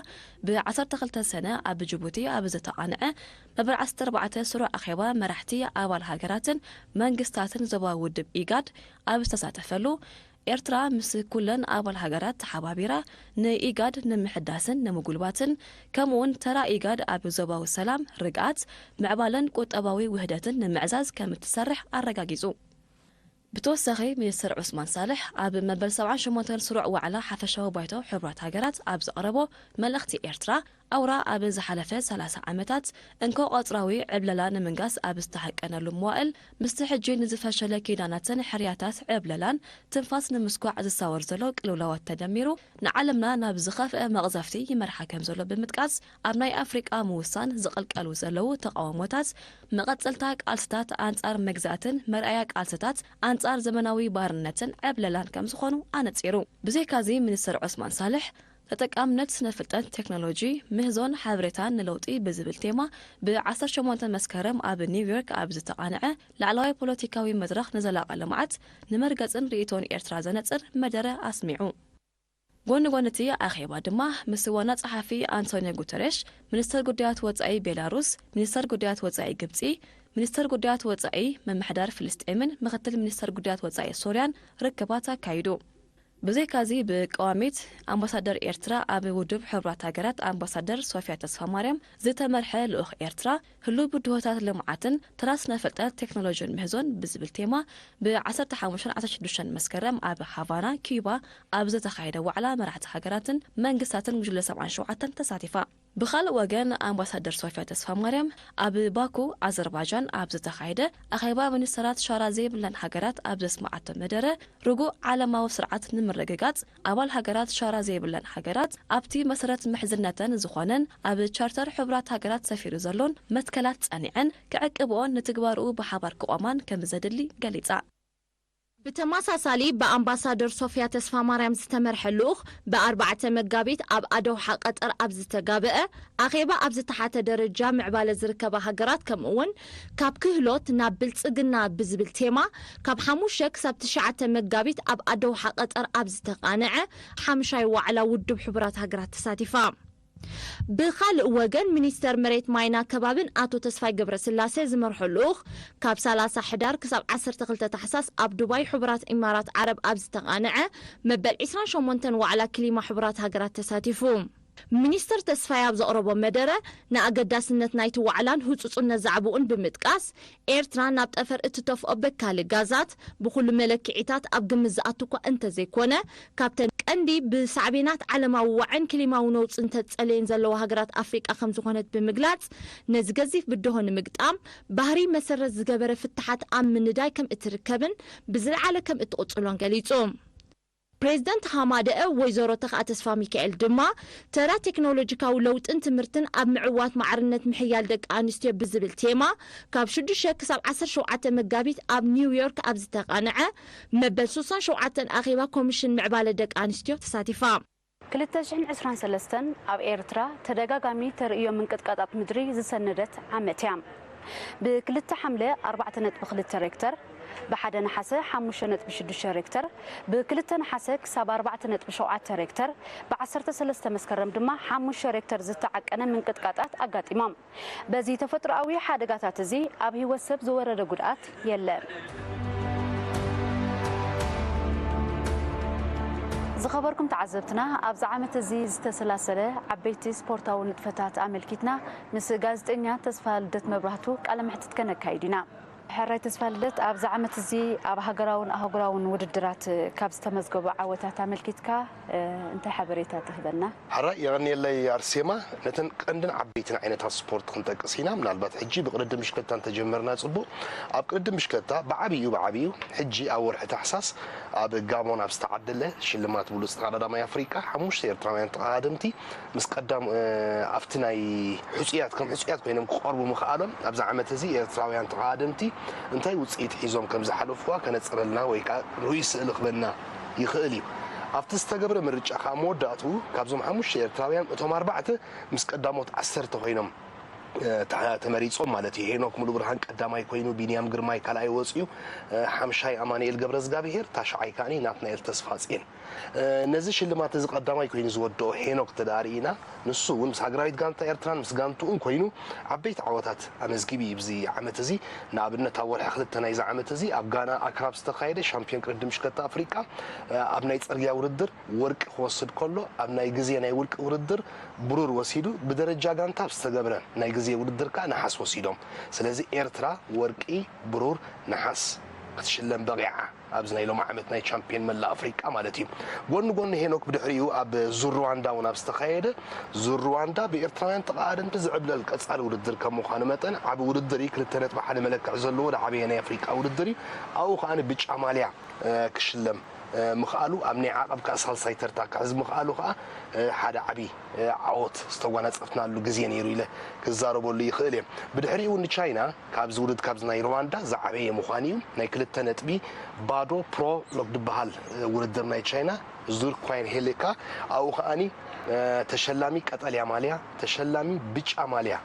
ብ ዓሰርተ ክልተ ሰነ ኣብ ጅቡቲ ኣብ ዝተቓንዐ መበል ዓሰርተ ኣርባዕተ ስሩዕ ኣኼባ መራሕቲ ኣባል ሃገራትን መንግስታትን ዞባ ውድብ ኢጋድ ኣብ ዝተሳተፈሉ፣ ኤርትራ ምስ ኩለን ኣባል ሃገራት ተሓባቢራ ንኢጋድ ንምሕዳስን ንምጉልባትን፣ ከምኡውን ተራ ኢጋድ ኣብ ዞባዊ ሰላም፣ ርግኣት፣ ምዕባለን ቁጠባዊ ውህደትን ንምዕዛዝ ከም እትሰርሕ ኣረጋጊጹ። ብተወሳኺ፣ ሚኒስተር ዑስማን ሳልሕ ኣብ መበል ሰብዓን ሸሞንተን ስሩዕ ዋዕላ ሓፈሻዊ ባይቶ ሕቡራት ሃገራት ኣብ ዘቕረቦ መልእኽቲ፣ ኤርትራ ኣውራ ኣብ ዝሓለፈ ሰላሳ ዓመታት እንኮ ቀጽራዊ ዕብለላ ንምንጋስ ኣብ ዝተሃቀነሉ መዋእል፣ ምስቲ ሕጂ ንዝፈሸለ ኪዳናትን ሕርያታት ዕብለላን ትንፋስ ንምስኳዕ ዝሳወር ዘሎ ቅልውላዋት ተደሚሩ፣ ንዓለምና ናብ ዝኸፍአ መቕዘፍቲ ይመርሓ ከም ዘሎ ብምጥቃስ፣ ኣብ ናይ ኣፍሪቃ ምውሳን ዝቕልቀሉ ዘለዉ ተቓውሞታት፣ መቐጸልታ ቃልስታት ኣንጻር መግዛእትን መርኣያ ቃልስታት ኣንጻር ዘመናዊ ባርነትን ዕብለላን ከም ዝኾኑ ኣነጺሩ። ብዘይካዚ፣ ሚኒስተር ዑስማን ሳልሕ፣ ተጠቃምነት ስነ ፍልጠት፣ ቴክኖሎጂ፣ ምህዞን ሓበሬታን ንለውጢ ብዝብል ቴማ ብ ዓሰርተ ሸሞንተ መስከረም ኣብ ኒውዮርክ ኣብ ዝተቓንዐ ላዕለዋይ ፖለቲካዊ መድረኽ ንዘላቒ ልምዓት፣ ንመርገጽን ርእይቶን ኤርትራ ዘነጽር መደረ ኣስሚዑ። ጎኒ ጎኒ እቲ ኣኼባ ድማ፣ ምስ ዋና ጸሓፊ ኣንቶኒዮ ጉተሬሽ፣ ሚኒስተር ጉዳያት ወጻኢ ቤላሩስ፣ ሚኒስተር ጉዳያት ወጻኢ ግብጺ፣ ሚኒስተር ጉዳያት ወጻኢ ምምሕዳር ፍልስጤምን ምክትል ሚኒስተር ጉዳያት ወጻኢ ሶርያን ርክባት ኣካይዱ። ብዘይካዚ፣ ብቀዋሚት ኣምባሳደር ኤርትራ ኣብ ውድብ ሕቡራት ሃገራት ኣምባሳደር ሶፊያ ተስፋማርያም ዝተመርሐ ልኡኽ ኤርትራ፣ ህሉው ብድሆታት ልምዓትን ተራ ስነ ፍልጠት፣ ቴክኖሎጂን ምህዞን ብዝብል ቴማ ብ ዓሰርተ ሓሙሽተን ዓሰርተ ሽዱሽተን መስከረም ኣብ ሃቫና፣ ኪዩባ ኣብ ዝተኻየደ ዋዕላ መራሕቲ ሃገራትን መንግስታትን ጉጅለ ሰብዓን ሸውዓተን ተሳቲፋ። ብኻልእ ወገን፣ ኣምባሳደር ሶፊያ ተስፋማርያም ኣብ ባኩ፣ ኣዘርባይጃን ኣብ ዝተኻየደ ኣኼባ ሚኒስተራት ሻራ ዘይብለን ሃገራት ኣብ ዘስምዓቶ መደረ፣ ርጉእ ዓለማዊ ስርዓት ንምርግጋጽ፣ ኣባል ሃገራት ሻራ ዘይብለን ሃገራት ኣብቲ መሰረት ምሕዝነተን ዝኾነን ኣብ ቻርተር ሕቡራት ሃገራት ሰፊሩ ዘሎን መትከላት ጸኒዐን ክዕቅብኦን ንትግባርኡ ብሓባር ክቖማን ከም ዘድሊ ገሊጻ። ብተመሳሳሊ፣ ብኣምባሳደር ሶፊያ ተስፋማርያም ዝተመርሐ ልኡኽ፣ ብ ኣርባዕተ መጋቢት ኣብ ኣዶውሓ ቀጠር ኣብ ዝተጋብአ ኣኼባ፣ ኣብ ዝተሓተ ደረጃ ምዕባለ ዝርከባ ሃገራት፣ ከምኡ'ውን ካብ ክህሎት ናብ ብልጽግና ብዝብል ቴማ፣ ካብ ሓሙሽተ ክሳብ ትሽዓተ መጋቢት ኣብ ኣዶውሓ ቀጠር ኣብ ዝተቓንዐ ሓምሻይ ዋዕላ ውድብ ሕቡራት ሃገራት ተሳቲፋ። ብኻልእ ወገን፣ ሚኒስተር መሬት፣ ማይን ኣከባብን ኣቶ ተስፋይ ገብረስላሴ ዝመርሖ ልኡኽ፣ ካብ ሰላሳ ሕዳር ክሳብ ዓሰርተ ክልተ ታሕሳስ ኣብ ዱባይ፣ ሕቡራት ኢማራት ዓረብ ኣብ ዝተቓንዐ መበል ዒስራን ሸሞንተን ዋዕላ ክሊማ ሕቡራት ሃገራት ተሳቲፉ። ሚኒስተር ተስፋይ ኣብ ዘቕረቦ መደረ፣ ንኣገዳስነት ናይቲ ዋዕላን ህጹጽነት ዛዕባኡን ብምጥቃስ፣ ኤርትራ ናብ ጠፈር እትተፍኦ በካሊ ጋዛት፣ ብኹሉ መለክዒታት ኣብ ግምት ዝኣቱ እኳ እንተዘይኮነ፣ ካብተን ቀንዲ ብሳዕቤናት ዓለማዊ ዋዕን ክሊማዊ ነውጽን ተጸልየን ዘለዋ ሃገራት ኣፍሪቃ ከም ዝኾነት ብምግላጽ፣ ነዚ ገዚፍ ብድሆ ንምግጣም ባህሪ መሰረት ዝገበረ ፍታሓት ኣብ ምንዳይ ከም እትርከብን ብዝለዓለ ከም እትቕጽሎን ገሊጹ። ፕሬዝደንት ሃማደአ ወይዘሮ ተኽኣ ተስፋሚካኤል ድማ፣ ተራ ቴክኖሎጂካዊ ለውጥን ትምህርትን ኣብ ምዕዋት ማዕርነት ምሕያል ደቂ ኣንስትዮ ብዝብል ቴማ፣ ካብ ሽዱሽተ ክሳብ ዓሰርተ ሸውዓተ መጋቢት ኣብ ኒውዮርክ ኣብ ዝተቓንዐ መበል ስሳን ሸውዓተን ኣኼባ ኮሚሽን ምዕባለ ደቂ ኣንስትዮ ተሳቲፋ። ክልተ ሽሕን ዕስራን ሰለስተን ኣብ ኤርትራ ተደጋጋሚ ተርእዮ ምንቅጥቃጣት ምድሪ ዝሰነደት ዓመት እያ። ብ2 ሓምለ ኣርባዕተ ነጥቢ ክልተ ሬክተር፣ ብ1 ነሓሰ ሓሙሽተ ነጥቢ ሽዱሽተ ሬክተር፣ ብ2 ነሓሰ ክሳብ ኣርባዕተ ነጥቢ ሸውዓተ ሬክተር፣ ብ13 መስከረም ድማ ሓሙሽተ ሬክተር ዝተዓቀነ ምንቅጥቃጣት ኣጋጢሞም። በዚ ተፈጥሮኣዊ ሓደጋታት እዚ ኣብ ህይወት ሰብ ዝወረደ ጉድኣት የለን። ዝኸበርኩም ተዓዘብትና፣ ኣብዚ ዓመት እዚ ዝተሰላሰለ ዓበይቲ ስፖርታዊ ንጥፈታት ኣመልኪትና ምስ ጋዜጠኛ ተስፋ ልደት መብራህቱ ቃለ መሕትት ከነካይድ ኢና። ሕራይ ተስፋ ልደት፣ ኣብዚ ዓመት እዚ ኣብ ሃገራውን ኣህጉራውን ውድድራት ካብ ዝተመዝገቡ ዓወታት ኣመልኪትካ፣ እ፣ እንታይ ሓበሬታ ትህበና? ሕራይ የቐንየለይ ኣርሴማ። ነተን ቀንድን ዓበይትን ዓይነታት ስፖርት ክንጠቅስ ኢና። ምናልባት ሕጂ ብቅድድም ብሽክለታ እንተጀመርና ጽቡቕ። ኣብ ቅድድም ብሽክለታ ብዓብዩ፣ ብዓብዩ ሕጂ ኣብ ወርሒ ታሕሳስ ኣብ ጋቦን ኣብ ዝተዓደለ ሽልማት ብሉጽ ተቐዳዳማይ ኣፍሪቃ ሓሙሽተ ኤርትራውያን ተቐዳደምቲ ምስ ቀዳም፣ እ፣ ኣብቲ ናይ ሕጹያት፣ ከም ሕጹያት ኮይኖም ክቐርቡ ምኽኣሎም ኣብዚ ዓመት እዚ ኤርትራውያን ተቐዳደምቲ እንታይ ውጽኢት ሒዞም ከም ዝሓለፉዋ ከነጽረልና ወይ ከኣ ርኡይ ስእሊ ክበና ይኽእል እዩ። ኣብቲ ዝተገብረ ምርጫ ከኣ መወዳእትኡ ካብዞም ሓሙሽተ ኤርትራውያን እቶም ኣርባዕተ ምስ ቀዳሞት ዓሰርተ ኮይኖም፣ እ፣ ተ-፣ ተመሪጾም ማለት እዩ። ሄኖክ ሙሉብርሃን ቀዳማይ ኮይኑ፣ ቢንያም ግርማይ ካልኣይ ወጺኡ፣ እ፣ ሓምሻይ ኣማኑኤል ገብረዝጋብሄር፣ ታሽዓይ ከኣ ናትናኤል ተስፋጽዮን። እ፣ ነዚ ሽልማት እዚ ቀዳማይ ኮይኑ ዝወደኦ ሄኖክ እንተ ደኣ ርኢና፣ ንሱ እውን ምስ ሃገራዊት ጋንታ ኤርትራን ምስ ጋንትኡን ኮይኑ ዓበይቲ ዓወታት ኣመዝጊቡ እዩ። ኣብዚ ዓመት እዚ ንኣብነት ኣብ ወርሒ ክልተ ናይዚ ዓመት እዚ ኣብ ጋና ኣክራ ኣብ ዝተኻየደ ሻምፒዮን ቅድድም ብሽክለታ ኣፍሪቃ፣ እ፣ ኣብ ናይ ጽርግያ ውድድር ወርቂ ክወስድ ከሎ፣ ኣብ ናይ ግዜ ናይ ውልቂ ውድድር ብሩር ወሲዱ፣ ብደረጃ ጋንታ ኣብ ዝተገብረ ናይ ግዜ ውድድር ከኣ ነሓስ ወሲዶም። ስለዚ ኤርትራ ወርቂ፣ ብሩር፣ ነሓስ ክትሽለም በቒዓ። ኣብዚ ናይ ሎሚ ዓመት ናይ ቻምፒዮን መላእ ኣፍሪቃ ማለት እዩ። ጎኒ ጎኒ ሄኖክ ብድሕሪኡ ኣብ ዙር ሩዋንዳ እውን ኣብ ዝተኻየደ፣ ዙር ሩዋንዳ ብኤርትራውያን ተቐዳደምቲ ዝዕብለል ቀጻሊ ውድድር ከም ምዃኑ መጠን ዓቢ ውድድር እዩ። ክልተ ነጥቢ ሓደ መለክዕ ዘለዎ ዝዓበየ ናይ ኣፍሪቃ ውድድር እዩ። ኣብኡ ከኣ ብጫ ማልያ፣ እ፣ ክሽለም፣ እ፣ ምኽኣሉ፣ ኣብ ናይ ዓቐብ ከኣ ሳልሳይ ተርታ ክሕዝ ምኽኣሉ ከኣ፣ እ፣ ሓደ ዓቢ፣ እ፣ ዓወት ዝተጓናጸፍናሉ ግዜ ነይሩ ኢለ ክዛረበሉ ይኽእል እየ። ብድሕሪኡ ንቻይና ካብዚ ውድድ ካብዚ ናይ ሩዋንዳ ዝዓበየ ምዃኑ እዩ። ናይ ክልተ ነጥቢ ባዶ ፕሮሎግ ዝበሃል፣ እ፣ ውድድር ናይ ቻይና ዙር ኳይን ሄሌካ ኣብኡ ከኣኒ፣ እ፣ ተሸላሚ ቀጠልያ ማልያ፣ ተሸላሚ ብጫ ማልያ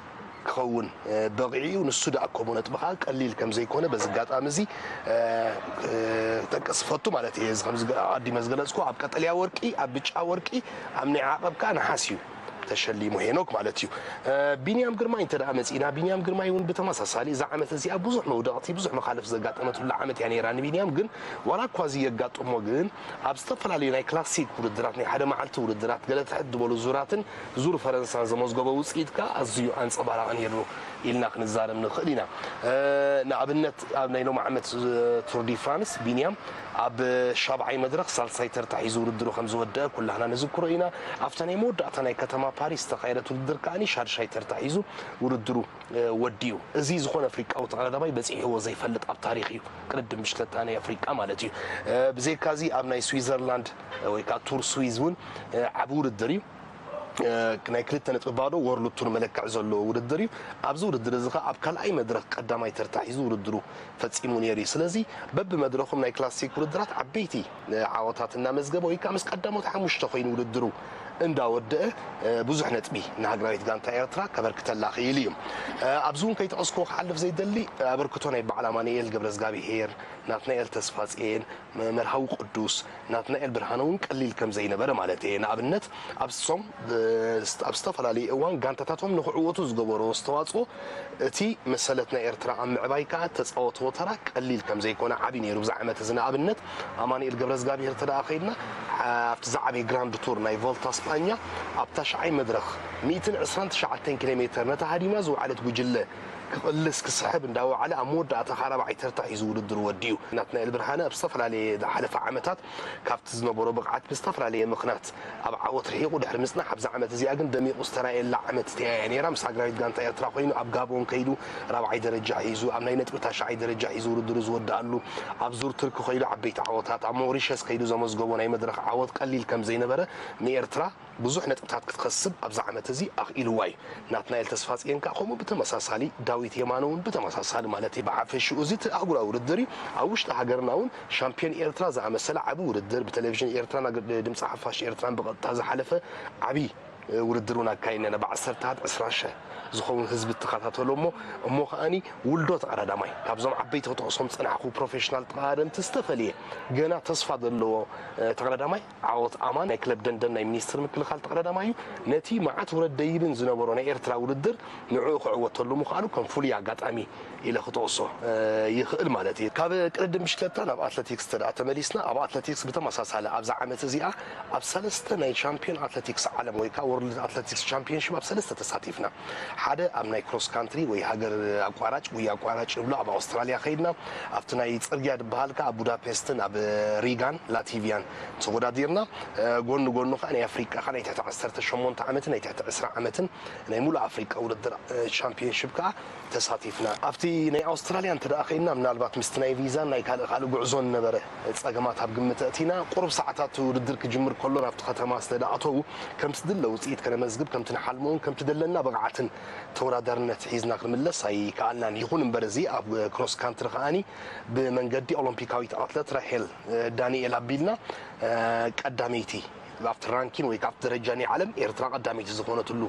ክኸውን፣ እ፣ በቒዑ እዩ። ንሱ ደኣ ከምኡ ነጥቢ ከኣ ቀሊል ከም ዘይኮነ በዚ ኣጋጣሚ እዚ፣ እ፣ እ፣ ክጠቅስ እፈቱ ማለት እየ። እዚ ከምዚ ኣቐዲመ ዝገለጽኩ ኣብ ቀጠልያ ወርቂ፣ ኣብ ብጫ ወርቂ፣ ኣብ ናይ ዓቐብ ከኣ ነሓስ እዩ ተሸሊሙ ሄኖክ ማለት እዩ። እ፣ ቢንያም ግርማይ እንተ ደኣ መጺእና፣ ቢንያም ግርማይ እውን ብተመሳሳሊ እዛ ዓመት እዚኣ ብዙሕ መውደቕቲ፣ ብዙሕ መኻልፍ ዘጋጠመትሉ ዓመት እያ ነይራ ንቢንያም። ግን ዋላ እኳ እዚ የጋጥሞ ግን ኣብ ዝተፈላለዩ ናይ ክላሲክ ውድድራት፣ ናይ ሓደ መዓልቲ ውድድራት፣ ገለ ትሕት ዝበሉ ዙራትን ዙር ፈረንሳን ዘመዝገቦ ውጽኢት ከኣ ኣዝዩ ኣንጸባራቒ ነይሩ ኢልና ክንዛረብ ንኽእል ኢና። እ፣ ንኣብነት ኣብ ናይ ሎሚ ዓመት ቱር ዲ ፍራንስ ቢንያም ኣብ ሻብዓይ መድረኽ ሳልሳይ ተርታ ሒዙ ውድድሩ ከም ዝወደአ ኩላህና ንዝክሮ ኢና። ኣብታ ናይ መወዳእታ ናይ ከተማ ፓሪስ ዝተኻየደት ውድድር ከኣ ሻድሻይ ተርታ ሒዙ ውድድሩ፣ እ፣ ወዲኡ። እዚ ዝኾነ ኣፍሪቃዊ ተቐዳዳማይ በጺሕዎ ዘይፈልጥ ኣብ ታሪኽ እዩ። ቅድድም ብሽክለታ ናይ ኣፍሪቃ ማለት እዩ። እ፣ ብዘይካዚ ኣብ ናይ ስዊዘርላንድ፣ እ፣ ወይ ከኣ ቱር ስዊዝ እውን፣ እ፣ ዓቢ ውድድር እዩ። እ፣ ናይ ክልተ ነጥቢ ባዶ ወርልድ ቱር መለክዕ ዘለዎ ውድድር እዩ። ኣብዚ ውድድር እዚ ከኣ ኣብ ካልኣይ መድረኽ ቀዳማይ ተርታ ሒዙ ውድድሩ ፈጺሙ ነይሩ እዩ። ስለዚ በብመድረኹም ናይ ክላሲክ ውድድራት ዓበይቲ፣ እ፣ ዓወታት እናመዝገበ ወይ ከኣ ምስ ቀዳሞት ሓሙሽተ ኮይኑ ውድድሩ እንዳወደአ፣ እ፣ ብዙሕ ነጥቢ ንሃገራዊት ጋንታ ኤርትራ ከበርክተላ ክኢሉ እዩ። እ፣ ኣብዚ እውን ከይጠቐስኩዎ ክሓልፍ ዘይደሊ፣ እ፣ ኣበርክቶ ናይ በዓል ኣማኑኤል ገብረዝጋብሄር፣ ናትናኤል ተስፋጽዮን፣ መ-፣ መርሃዊ ቅዱስ፣ ናትናኤል ብርሃነ እውን ቀሊል ከም ዘይነበረ ማለት እየ። ንኣብነት ኣብ ሶም፣ እ፣ ኣብ ዝተፈላለዩ እዋን ጋንታታቶም ንኽዕወቱ ዝገበሮ ኣስተዋጽኦ እቲ መሰለት ናይ ኤርትራ ኣብ ምዕባይ ከኣ እተጻወትዎ ተራ ቀሊል ከም ዘይኮነ ዓቢ ነይሩ። ብዚ ዓመት እዚ ንኣብነት ኣማኑኤል ገብረዝጋብሄር እንተ ደኣ ኸይድና፣ ዓ-፣ ኣብቲ ዝዓበየ ግራንድ ቱር ናይ ቮልታ ስጳኛ ኣብ ታሽዓይ መድረኽ ሚእትን ዕስራን ትሽዓተን ኪሎ ሜተር ነታ ሃዲማ ዝወዓለት ጉጅለ ክቕልስ ክስሕብ እንዳወዓለ ኣብ መወዳእታ ከኣ ራብዓይ ተርታ ሒዙ ውድድሩ ወዲኡ። ናትናኤል ብርሃነ ኣብ ዝተፈላለየ ዝሓለፈ ዓመታት ካብቲ ዝነበሮ ብቕዓት ብዝተፈላለየ ምኽንያት ኣብ ዓወት ርሒቑ ድሕሪ ምጽናሕ፣ ኣብዛ ዓመት እዚኣ ግን ደሚቑ ዝተራእየላ ዓመት እቲኣ እያ ነይራ። ምስ ሃገራዊት ጋንታ ኤርትራ ኮይኑ ኣብ ጋቦን ከይዱ ራብዓይ ደረጃ ሒዙ፣ ኣብ ናይ ነጥቢ ታሽዓይ ደረጃ ሒዙ ውድድሩ ዝወድኣሉ፣ ኣብ ዙር ቱርኪ ከይዱ ዓበይቲ ዓወታት፣ ኣብ ሞሪሸስ ከይዱ ዘመዝገቦ ናይ መድረኽ ዓወት ቀሊል ከም ዘይነበረ ንኤርትራ ብዙሕ ነጥብታት ክትኸስብ ኣብዚ ዓመት እዚ ኣኽኢልዋ እዩ። ናትናኤል ተስፋጽዮን ከኣ ከምኡ ብተመሳሳሊ፣ ዳዊት የማነ እውን ብተመሳሳሊ ማለት እዩ። ብሓፈሽኡ እዚ እቲ ኣህጉራዊ ውድድር እዩ። ኣብ ውሽጢ ሃገርና እውን ሻምፒዮን ኤርትራ ዝኣመሰለ ዓቢ ውድድር ብቴሌቪዥን ኤርትራን ኣገ-፣ ድምፂ ሓፋሽ ኤርትራን ብቐጥታ ዝሓለፈ ዓቢ ውድድር እውን ኣካይድና ኢና። ብዓሰርታት ዕስራ ሸሕ ዝኸውን ህዝቢ እተኸታተሎ እሞ፣ እሞ ከኣኒ ውልዶ ተቐዳዳማይ ካብዞም ዓበይቲ ክጠቕሶም ዝጸናሕኩ ፕሮፌሽናል ተቐዳደምቲ ዝተፈልየ፣ ገና ተስፋ ዘለዎ ተቐዳዳማይ ዓወት ኣማን ናይ ክለብ ደንደን ናይ ሚኒስትር ምክልኻል ተቐዳዳማይ እዩ። ነቲ መዓት ውረድ ደይብን ዝነበሮ ናይ ኤርትራ ውድድር ንዕኡ ክዕወተሉ ምዃኑ ከም ፍሉይ ኣጋጣሚ ኢለ ክጠቕሶ ይኽእል ማለት እዩ። ካብ ቅድድም ብሽክለታ ናብ ኣትለቲክስ እንተ ደኣ ተመሊስና፣ ኣብ ኣትለቲክስ ብተመሳሳሊ ኣብዛ ዓመት እዚኣ ኣብ ሰለስተ ናይ ቻምፒዮን ኣትለቲክስ ዓለም ወይ ከዓ ወርልድ ኣትለቲክስ ቻምፒዮንሺፕ ኣብ ሰለስተ ተሳቲፍና። ሓደ ኣብ ናይ ክሮስ ካንትሪ ወይ ሃገር ኣቋራጭ፣ ጉያ ኣቋራጭ ንብሎ ኣብ ኣውስትራልያ ከይድና፣ ኣብቲ ናይ ጽርግያ ዝበሃል ከዓ ኣብ ቡዳፔስትን ኣብ ሪጋን ላቲቪያን ተወዳዲርና። ጎኒ ጎኑ ከዓ ናይ ኣፍሪቃ ከዓ ናይ ትሕቲ ዓሰርተ ሸሞንተ ዓመትን ናይ ትሕቲ ዕስራ ዓመትን ናይ ሙሉእ ኣፍሪቃ ውድድር ቻምፒዮንሺፕ ከዓ ተሳቲፍና። ኣብቲ ናይ ኣውስትራልያ እንተ ደኣ ኸይድና፣ ምናልባት ምስቲ ናይ ቪዛን ናይ ካልእ ካልእ ጉዕዞን ነበረ ጸገማት ኣብ ግምት ኣእቲና፣ ቁሩብ ሰዓታት ውድድር ክጅምር ከሎ ናብቲ ከተማ ስለ ደኣተዉ፣ ከምቲ ዝድለ ውጽኢት ከነመዝግብ፣ ከምቲ ንሓልሞን ከምቲ ደለና ብቕዓትን ተወዳዳርነት ሒዝና ክንምለስ ኣይከኣልናን። ይኹን እምበር፣ እዚ ኣብ ክሮስ ካንትሪ ከኣኒ ብመንገዲ ኦሎምፒካዊት ኣትለት ራሄል ዳንኤል ኣቢልና ቀዳመይቲ ኣብቲ ራንኪን ወይ ካብቲ ደረጃ ናይ ዓለም ኤርትራ ቀዳመይቲ ዝኾነትሉ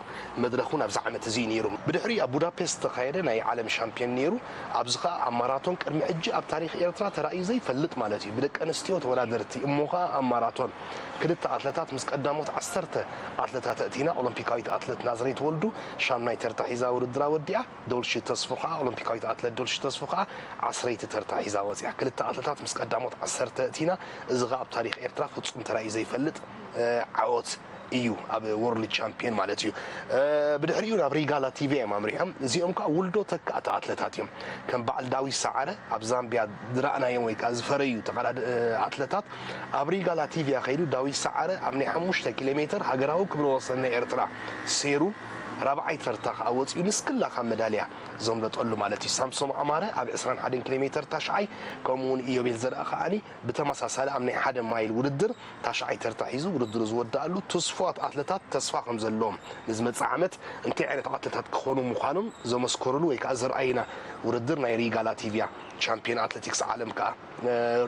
መድረኽ እውን ኣብዚ ዓመት እዚ እዩ ነይሩ። ብድሕሪ ኣብ ቡዳፔስት ዝተኻየደ ናይ ዓለም ሻምፒዮን ነይሩ። ኣብዚ ኸኣ ኣብ ማራቶን ቅድሚ ሕጂ ኣብ ታሪኽ ኤርትራ ተራእዩ ዘይፈልጥ ማለት እዩ። ብደቂ ኣንስትዮ ተወዳደርቲ እሞ ኸኣ ኣብ ማራቶን ክልተ ኣትለታት ምስ ቀዳሞት ዓሰርተ ኣትለታት ኣእቲና። ኦሎምፒካዊት ኣትለት ናዝሬት ወልዱ ሻምናይ ተርታ ሒዛ ውድድራ ወዲኣ። ዶልሺ ተስፉ ኸኣ፣ ኦሎምፒካዊት ኣትለት ዶልሺ ተስፉ ኸኣ ዓስረይቲ ተርታ ሒዛ ወጺኣ። ክልተ ኣትለታት ምስ ቀዳሞት ዓሰርተ ኣእቲና። እዚ ኸኣ ኣብ ታሪኽ ኤርትራ ፍጹም ተራእዩ ዘይፈልጥ ዓወት እዩ፣ ኣብ ወርልድ ቻምፒዮን ማለት እዩ። ብድሕሪኡ ናብ ሪጋ ላቲቪያ እዮም ኣምሪሖም። እዚኦም ከኣ ውልዶ ተካእቲ ኣትለታት እዮም። ከም በዓል ዳዊት ሰዓረ ኣብ ዛምቢያ ዝረኣናዮም ወይ ከኣ ዝፈረዩ ተቐዳደ-፣ ኣትለታት ኣብ ሪጋ ላቲቪያ ከይዱ ዳዊት ሰዓረ ኣብ ናይ ሓሙሽተ ኪሎ ሜትር ሃገራዊ ክብረ ወሰን ናይ ኤርትራ ሴሩ ራብዓይ ተርታ ከኣ ወጺኡ ንስክላ ካብ መዳልያ ዘምለጠሉ ማለት እዩ። ሳምሶም ኣማረ ኣብ ዕስራን ሓደን ኪሎ ሜትር ታሽዓይ፣ ከምኡ እውን ኢዮቤል ዘርኣ ከኣኒ ብተመሳሳሊ ኣብ ናይ ሓደ ማይል ውድድር ታሽዓይ ተርታ ሒዙ ውድድሩ ዝወደኣሉ ትስፉዋት ኣትለታት ተስፋ ከም ዘለዎም ንዝመጽእ ዓመት እንታይ ዓይነት ኣትለታት ክኾኑ ምዃኖም ዘመስከሩሉ ወይ ከኣ ዘርኣዩና ውድድር ናይ ሪጋ ላቲቪያ ቻምፒዮን ኣትሌቲክስ ዓለም ከኣ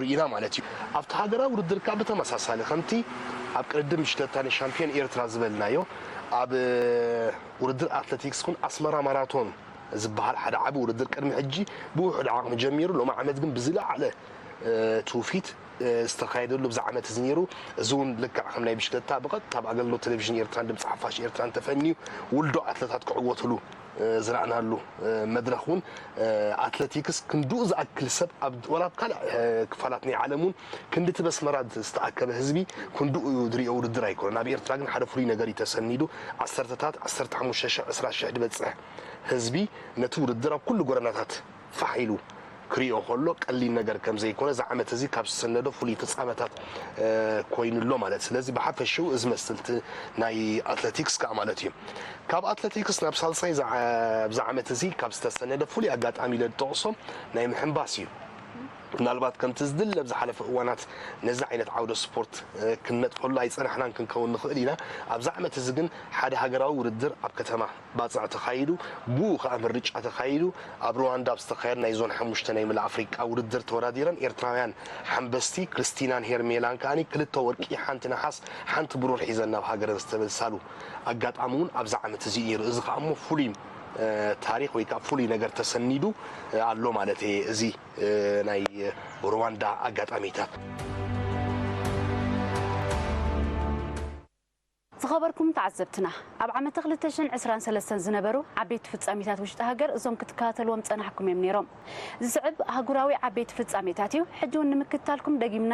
ርኢና ማለት እዩ። ኣብቲ ሃገራዊ ውድድር ከኣ ብተመሳሳሊ ከምቲ ኣብ ቅድድም ሽተታ ንሻምፒዮን ኤርትራ ዝበልናዮ ኣብ ውድድር ኣትሌቲክስ ኩን ኣስመራ ማራቶን ዝበሃል ሓደ ዓቢ ውድድር ቅድሚ ሕጂ ብውሑድ ዓቕሚ ጀሚሩ፣ ሎሚ ዓመት ግን ብዝለዓለ ትውፊት ዝተኻየደሉ ኣብዚ ዓመት እዚ ነይሩ። እዚ እውን ልክዕ ከም ናይ ብሽክለታ ብቐጥታ ኣብ ኣገልግሎት ቴሌቪዥን ኤርትራን ድምፂ ሓፋሽ ኤርትራን ተፈንዩ ውልዶ ኣትለታት ክዕወትሉ ዝረኣናሉ መድረኽ እውን ኣትለቲክስ ክንድኡ ዝኣክል ሰብ ኣብ ወላ ኣብ ካልእ ክፋላት ናይ ዓለም እውን ክንድቲ በስመራ ዝተኣከበ ህዝቢ ክንድኡ ዝሪኦ ውድድር ኣይኮነን። ኣብ ኤርትራ ግን ሓደ ፍሉይ ነገር እዩ ተሰኒዱ። ዓሰርተታት ዓሰርተ ሓሙሽተ ሽሕ ዕስራ ሽሕ ዝበፅሕ ህዝቢ ነቲ ውድድር ኣብ ኩሉ ጎደናታት ፋሕ ኢሉ ክሪኦ ከሎ ቀሊል ነገር ከም ዘይኮነ እዚ ዓመት እዚ ካብ ዝሰነዶ ፍሉይ ፍጻመታት ኮይኑ ኣሎ ማለት። ስለዚ ብሓፈሽኡ እዚ መስልቲ ናይ ኣትለቲክስ ከኣ ማለት እዩ። ካብ ኣትለቲክስ ናብ ሳልሳይ ኣብዚ ዓመት እዚ ካብ ዝተሰነደ ፍሉይ ኣጋጣሚ ኢለ ዝጠቕሶ ናይ ምሕንባስ እዩ። ምናልባት ከምቲ ዝድለ ኣብ ዝሓለፈ እዋናት ነዚ ዓይነት ዓውደ ስፖርት ክንነጥፈሉ ኣይጸናሕናን ክንከውን ንኽእል ኢና። ኣብዚ ዓመት እዚ ግን ሓደ ሃገራዊ ውድድር ኣብ ከተማ ባጽዕ ተኻይዱ፣ ብኡ ኸኣ ምርጫ ተኻይዱ። ኣብ ሩዋንዳ ኣብ ዝተኻየደ ናይ ዞን ሓሙሽተ ናይ መላእ ኣፍሪቃ ውድድር ተወዳዲረን ኤርትራውያን ሓምበስቲ ክርስቲናን ሄርሜላን ከኣኒ ክልተ ወርቂ፣ ሓንቲ ነሓስ፣ ሓንቲ ብሩር ሒዘን ናብ ሃገረን ዝተመልሳሉ ኣጋጣሚ እውን ኣብዚ ዓመት እዚ እዩ ነይሩ። እዚ ኸኣ እሞ ፍሉይ ታሪኽ ወይ ከዓ ፍሉይ ነገር ተሰኒዱ ኣሎ ማለት እየ። እዚ ናይ ሩዋንዳ ኣጋጣሚታት። ዝኸበርኩም ተዓዘብትና፣ ኣብ ዓመተ ክልተ ሽሕን ዕስራን ሰለስተን ዝነበሩ ዓበይቲ ፍጻሜታት ውሽጢ ሃገር እዞም ክትከታተልዎም ዝጸናሕኩም እዮም ነይሮም። ዝስዕብ ኣህጉራዊ ዓበይቲ ፍጻሜታት እዩ። ሕጂ እውን ንምክትታልኩም ደጊምና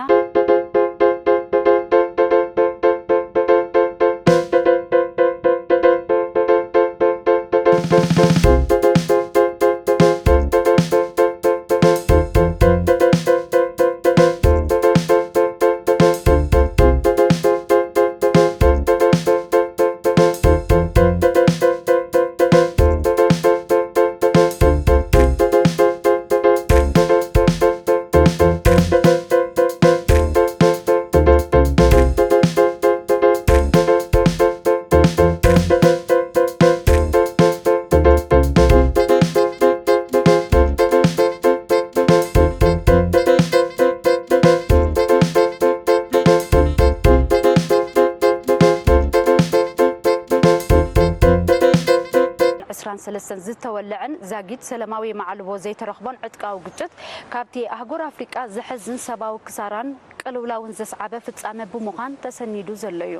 ሰለስተን ዝተወለዐን ዛጊት ሰላማዊ መዓልቦ ዘይተረኽቦን ዕጥቃዊ ግጭት፣ ካብቲ ኣህጉር ኣፍሪቃ ዘሕዝን ሰብኣዊ ክሳራን ቅልውላውን ዘስዓበ ፍጻመ ብምዃን ተሰኒዱ ዘሎ እዩ።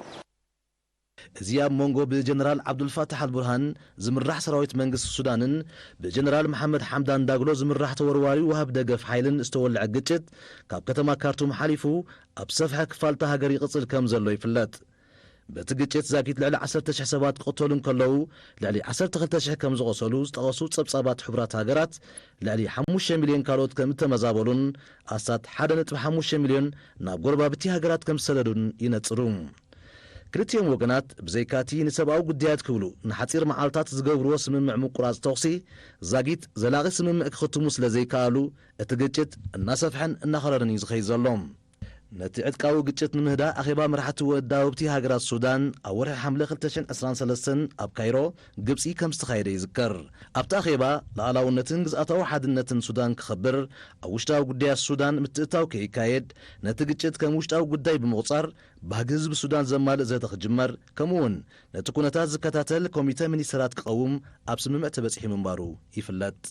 እዚ ኣብ መንጎ ብጀነራል ዓብዱልፋታሕ ኣልቡርሃን ዝምራሕ ሰራዊት መንግስቲ ሱዳንን ብጀነራል መሓመድ ሓምዳን ዳግሎ ዝምራሕ ተወርዋሪ ወሃብ ደገፍ ሓይልን ዝተወልዐ ግጭት፣ ካብ ከተማ ካርቱም ሓሊፉ ኣብ ሰፍሐ ክፋልታ ሃገር ይቕጽል ከም ዘሎ ይፍለጥ። በቲ ግጭት ዛጊት ልዕሊ ዓሰርተ ሽሕ ሰባት ክቕተሉ እንከለዉ፣ ልዕሊ ዓሰርተ ክልተ ሽሕ ከም ዝቖሰሉ ዝጠቐሱ ጸብጻባት ሕቡራት ሃገራት፣ ልዕሊ ሓሙሽተ ሚልዮን ካልኦት ከም እተመዛበሉን ኣስታት ሓደ ነጥቢ ሓሙሽተ ሚልዮን ናብ ጎረባብቲ ሃገራት ከም ዝሰደዱን ይነጽሩ። ክልቲኦም ወገናት ብዘይካቲ ንሰብኣዊ ጉዳያት ክብሉ ንሓጺር መዓልታት ዝገብርዎ ስምምዕ ምቁራጽ ተኹሲ፣ ዛጊት ዘላቒ ስምምዕ ክኽትሙ ስለ ዘይከኣሉ፣ እቲ ግጭት እናሰፍሐን እናኸረረን እዩ ዝኸይድ ዘሎ። ነቲ ዕጥቃዊ ግጭት ንምህዳእ ኣኼባ መራሕቲ ወዳውብቲ ሃገራት ሱዳን ኣብ ወርሒ ሓምለ ክልተ ሽሕን ዕስራን ሰለስተን ኣብ ካይሮ፣ ግብጺ ከም ዝተኻየደ ይዝከር። ኣብቲ ኣኼባ፣ ሉዓላውነትን ግዝኣታዊ ሓድነትን ሱዳን ክኸብር፣ ኣብ ውሽጣዊ ጉዳያት ሱዳን ምትእታው ከይካየድ፣ ነቲ ግጭት ከም ውሽጣዊ ጉዳይ ብምቑጻር፣ ባህጊ ህዝቢ ሱዳን ዘማልእ ዘተ ክጅመር፣ ከምኡ'ውን ነቲ ኩነታት ዝከታተል ኮሚተ ሚኒስተራት ክቐውም ኣብ ስምምዕ ተበጺሑ ምንባሩ ይፍለጥ።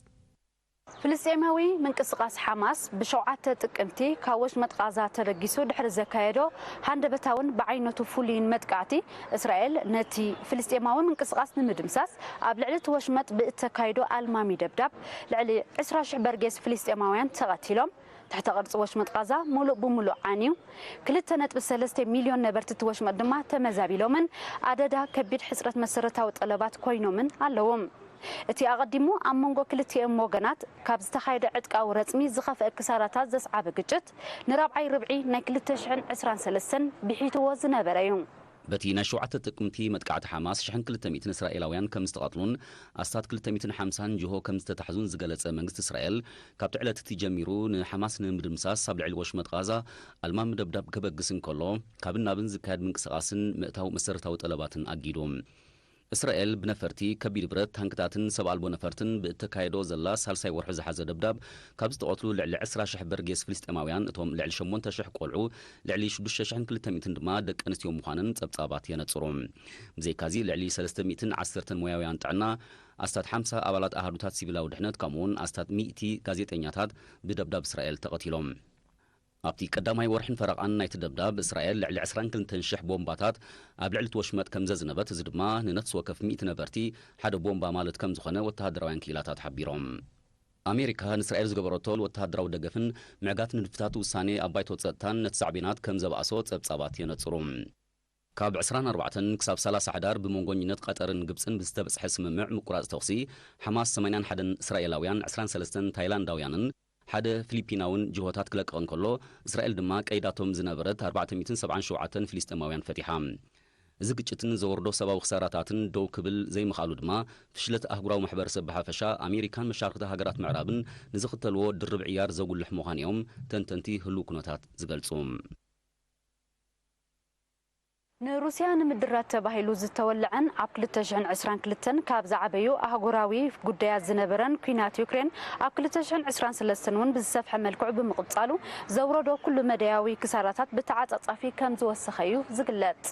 ፍልስጤማዊ ምንቅስቓስ ሓማስ ብሸውዓተ ጥቅምቲ ካብ ወሽመጥ ቓዛ ተበጊሱ ድሕሪ ዘካየዶ ሃንደበታውን ብዓይነቱ ፍሉይን መጥቃዕቲ፣ እስራኤል ነቲ ፍልስጤማዊ ምንቅስቓስ ንምድምሳስ ኣብ ልዕሊ እቲ ወሽመጥ ብእተካይዶ ኣልማሚ ደብዳብ ልዕሊ ዕስራ ሽሕ በርጌስ ፍልስጤማውያን ተቐቲሎም። ትሕተ ቅርጺ ወሽመጥ ቓዛ ሙሉእ ብሙሉእ ዓንዩ። ክልተ ነጥቢ ሰለስተ ሚልዮን ነበርቲ እቲ ወሽመጥ ድማ ተመዛቢሎምን ኣደዳ ከቢድ ሕጽረት መሰረታዊ ጠለባት ኮይኖምን ኣለዉ። እቲ ኣቐዲሙ ኣብ መንጎ ክልቲኦም ወገናት ካብ ዝተኻየደ ዕጥቃዊ ረጽሚ ዝኸፍአ ክሳራታት ዘስዓበ ግጭት ንራብዓይ ርብዒ ናይ ክልተ ሽሕን ዕስራን ሰለስተን ብሒትዎ ዝነበረ እዩ። በቲ ናይ ሸውዓተ ጥቅምቲ መጥቃዕቲ ሓማስ ሽሕን ክልተ ሚእትን እስራኤላውያን ከም ዝተቐትሉን ኣስታት ክልተ ሚእትን ሓምሳን ጅሆ ከም ዝተታሕዙን ዝገለጸ መንግስቲ እስራኤል፣ ካብቲ ዕለት እቲ ጀሚሩ ንሓማስ ንምድምሳስ ኣብ ልዕሊ ወሽመጥ ቓዛ ኣልማሚ ደብዳብ ከበግስ እንከሎ፣ ካብን ናብን ዝካየድ ምንቅስቓስን ምእታው መሰረታዊ ጠለባትን ኣጊዱ። እስራኤል ብነፈርቲ፣ ከቢድ ብረት፣ ታንክታትን ሰብ ኣልቦ ነፈርትን ብእተካየዶ ዘላ ሳልሳይ ወርሒ ዝሓዘ ደብዳብ፣ ካብ ዝተቐትሉ ልዕሊ ዕስራ ሽሕ በርጌስ ፍልስጤማውያን፣ እቶም ልዕሊ ሸሞንተ ሽሕ ቆልዑ፣ ልዕሊ ሽዱሽተ ሽሕን ክልተ ሚእትን ድማ ደቂ ኣንስትዮ ምዃነን ጸብጻባት የነጽሩ። ብዘይካዚ፣ ልዕሊ ሰለስተ ሚእትን ዓሰርተን ሞያውያን ጥዕና፣ ኣስታት ሓምሳ ኣባላት ኣሃዱታት ሲቪላዊ ድሕነት፣ ከምኡ'ውን ኣስታት ሚእቲ ጋዜጠኛታት ብደብዳብ እስራኤል ተቐቲሎም። ኣብቲ ቀዳማይ ወርሕን ፈረቓን ናይቲ ደብዳብ፣ እስራኤል ልዕሊ ዕስራን ክልተን ሽሕ ቦምባታት ኣብ ልዕሊ እቲ ወሽመጥ ከም ዘዝነበት፣ እዚ ድማ ንነፍሲ ወከፍ ሚእቲ ነበርቲ ሓደ ቦምባ ማለት ከም ዝኾነ ወተሃደራውያን ክኢላታት ሓቢሮም። ኣሜሪካ ንእስራኤል ዝገበረቶ ወተሃደራዊ ደገፍን ምዕጋት ንድፍታት ውሳኔ ኣብ ባይቶ ጸጥታን ነቲ ሳዕቤናት ከም ዘባእሶ ጸብጻባት የነጽሩ። ካብ ዕስራን ኣርባዕተን ክሳብ ሰላሳ ሕዳር ብመንጎኝነት ቀጠርን ግብጽን ብዝተበጽሐ ስምምዕ ምቁራጽ ተኹሲ፣ ሓማስ ሰማንያን ሓደን እስራኤላውያን፣ ዕስራን ሰለስተን ታይላንዳውያንን ሓደ ፊሊፒናውን ጅሆታት ክለቅቕ እንከሎ፣ እስራኤል ድማ ቀይዳቶም ዝነበረት ኣርባዕተ ሚእትን ሰብዓን ሸውዓተን ፍልስጤማውያን ፈቲሓ። እዚ ግጭትን ዘወርዶ ሰብኣዊ ክሳራታትን ደው ክብል ዘይምኽኣሉ ድማ፣ ፍሽለት ኣህጉራዊ ማሕበረሰብ ብሓፈሻ፣ ኣሜሪካን መሻርኽቲ ሃገራት ምዕራብን ንዝኽተልዎ ድርብ ዕያር ዘጉልሕ ምዃኑ እዮም ተንተንቲ ህሉው ኩነታት ዝገልጹ። ንሩስያ ንምድራት ተባሂሉ ዝተወልዐን ኣብ ክልተ ሽሕን ዕስራን ክልተን ካብ ዝዓበዩ ኣህጉራዊ ጉዳያት ዝነበረን ኲናት ዩክሬን፣ ኣብ ክልተ ሽሕን ዕስራን ሰለስተን እውን ብዝሰፍሐ መልክዑ ብምቕጻሉ፣ ዘውረዶ ኩሉ መዳያዊ ክሳራታት ብተዓጻጻፊ ከም ዝወሰኸ እዩ ዝግለጽ።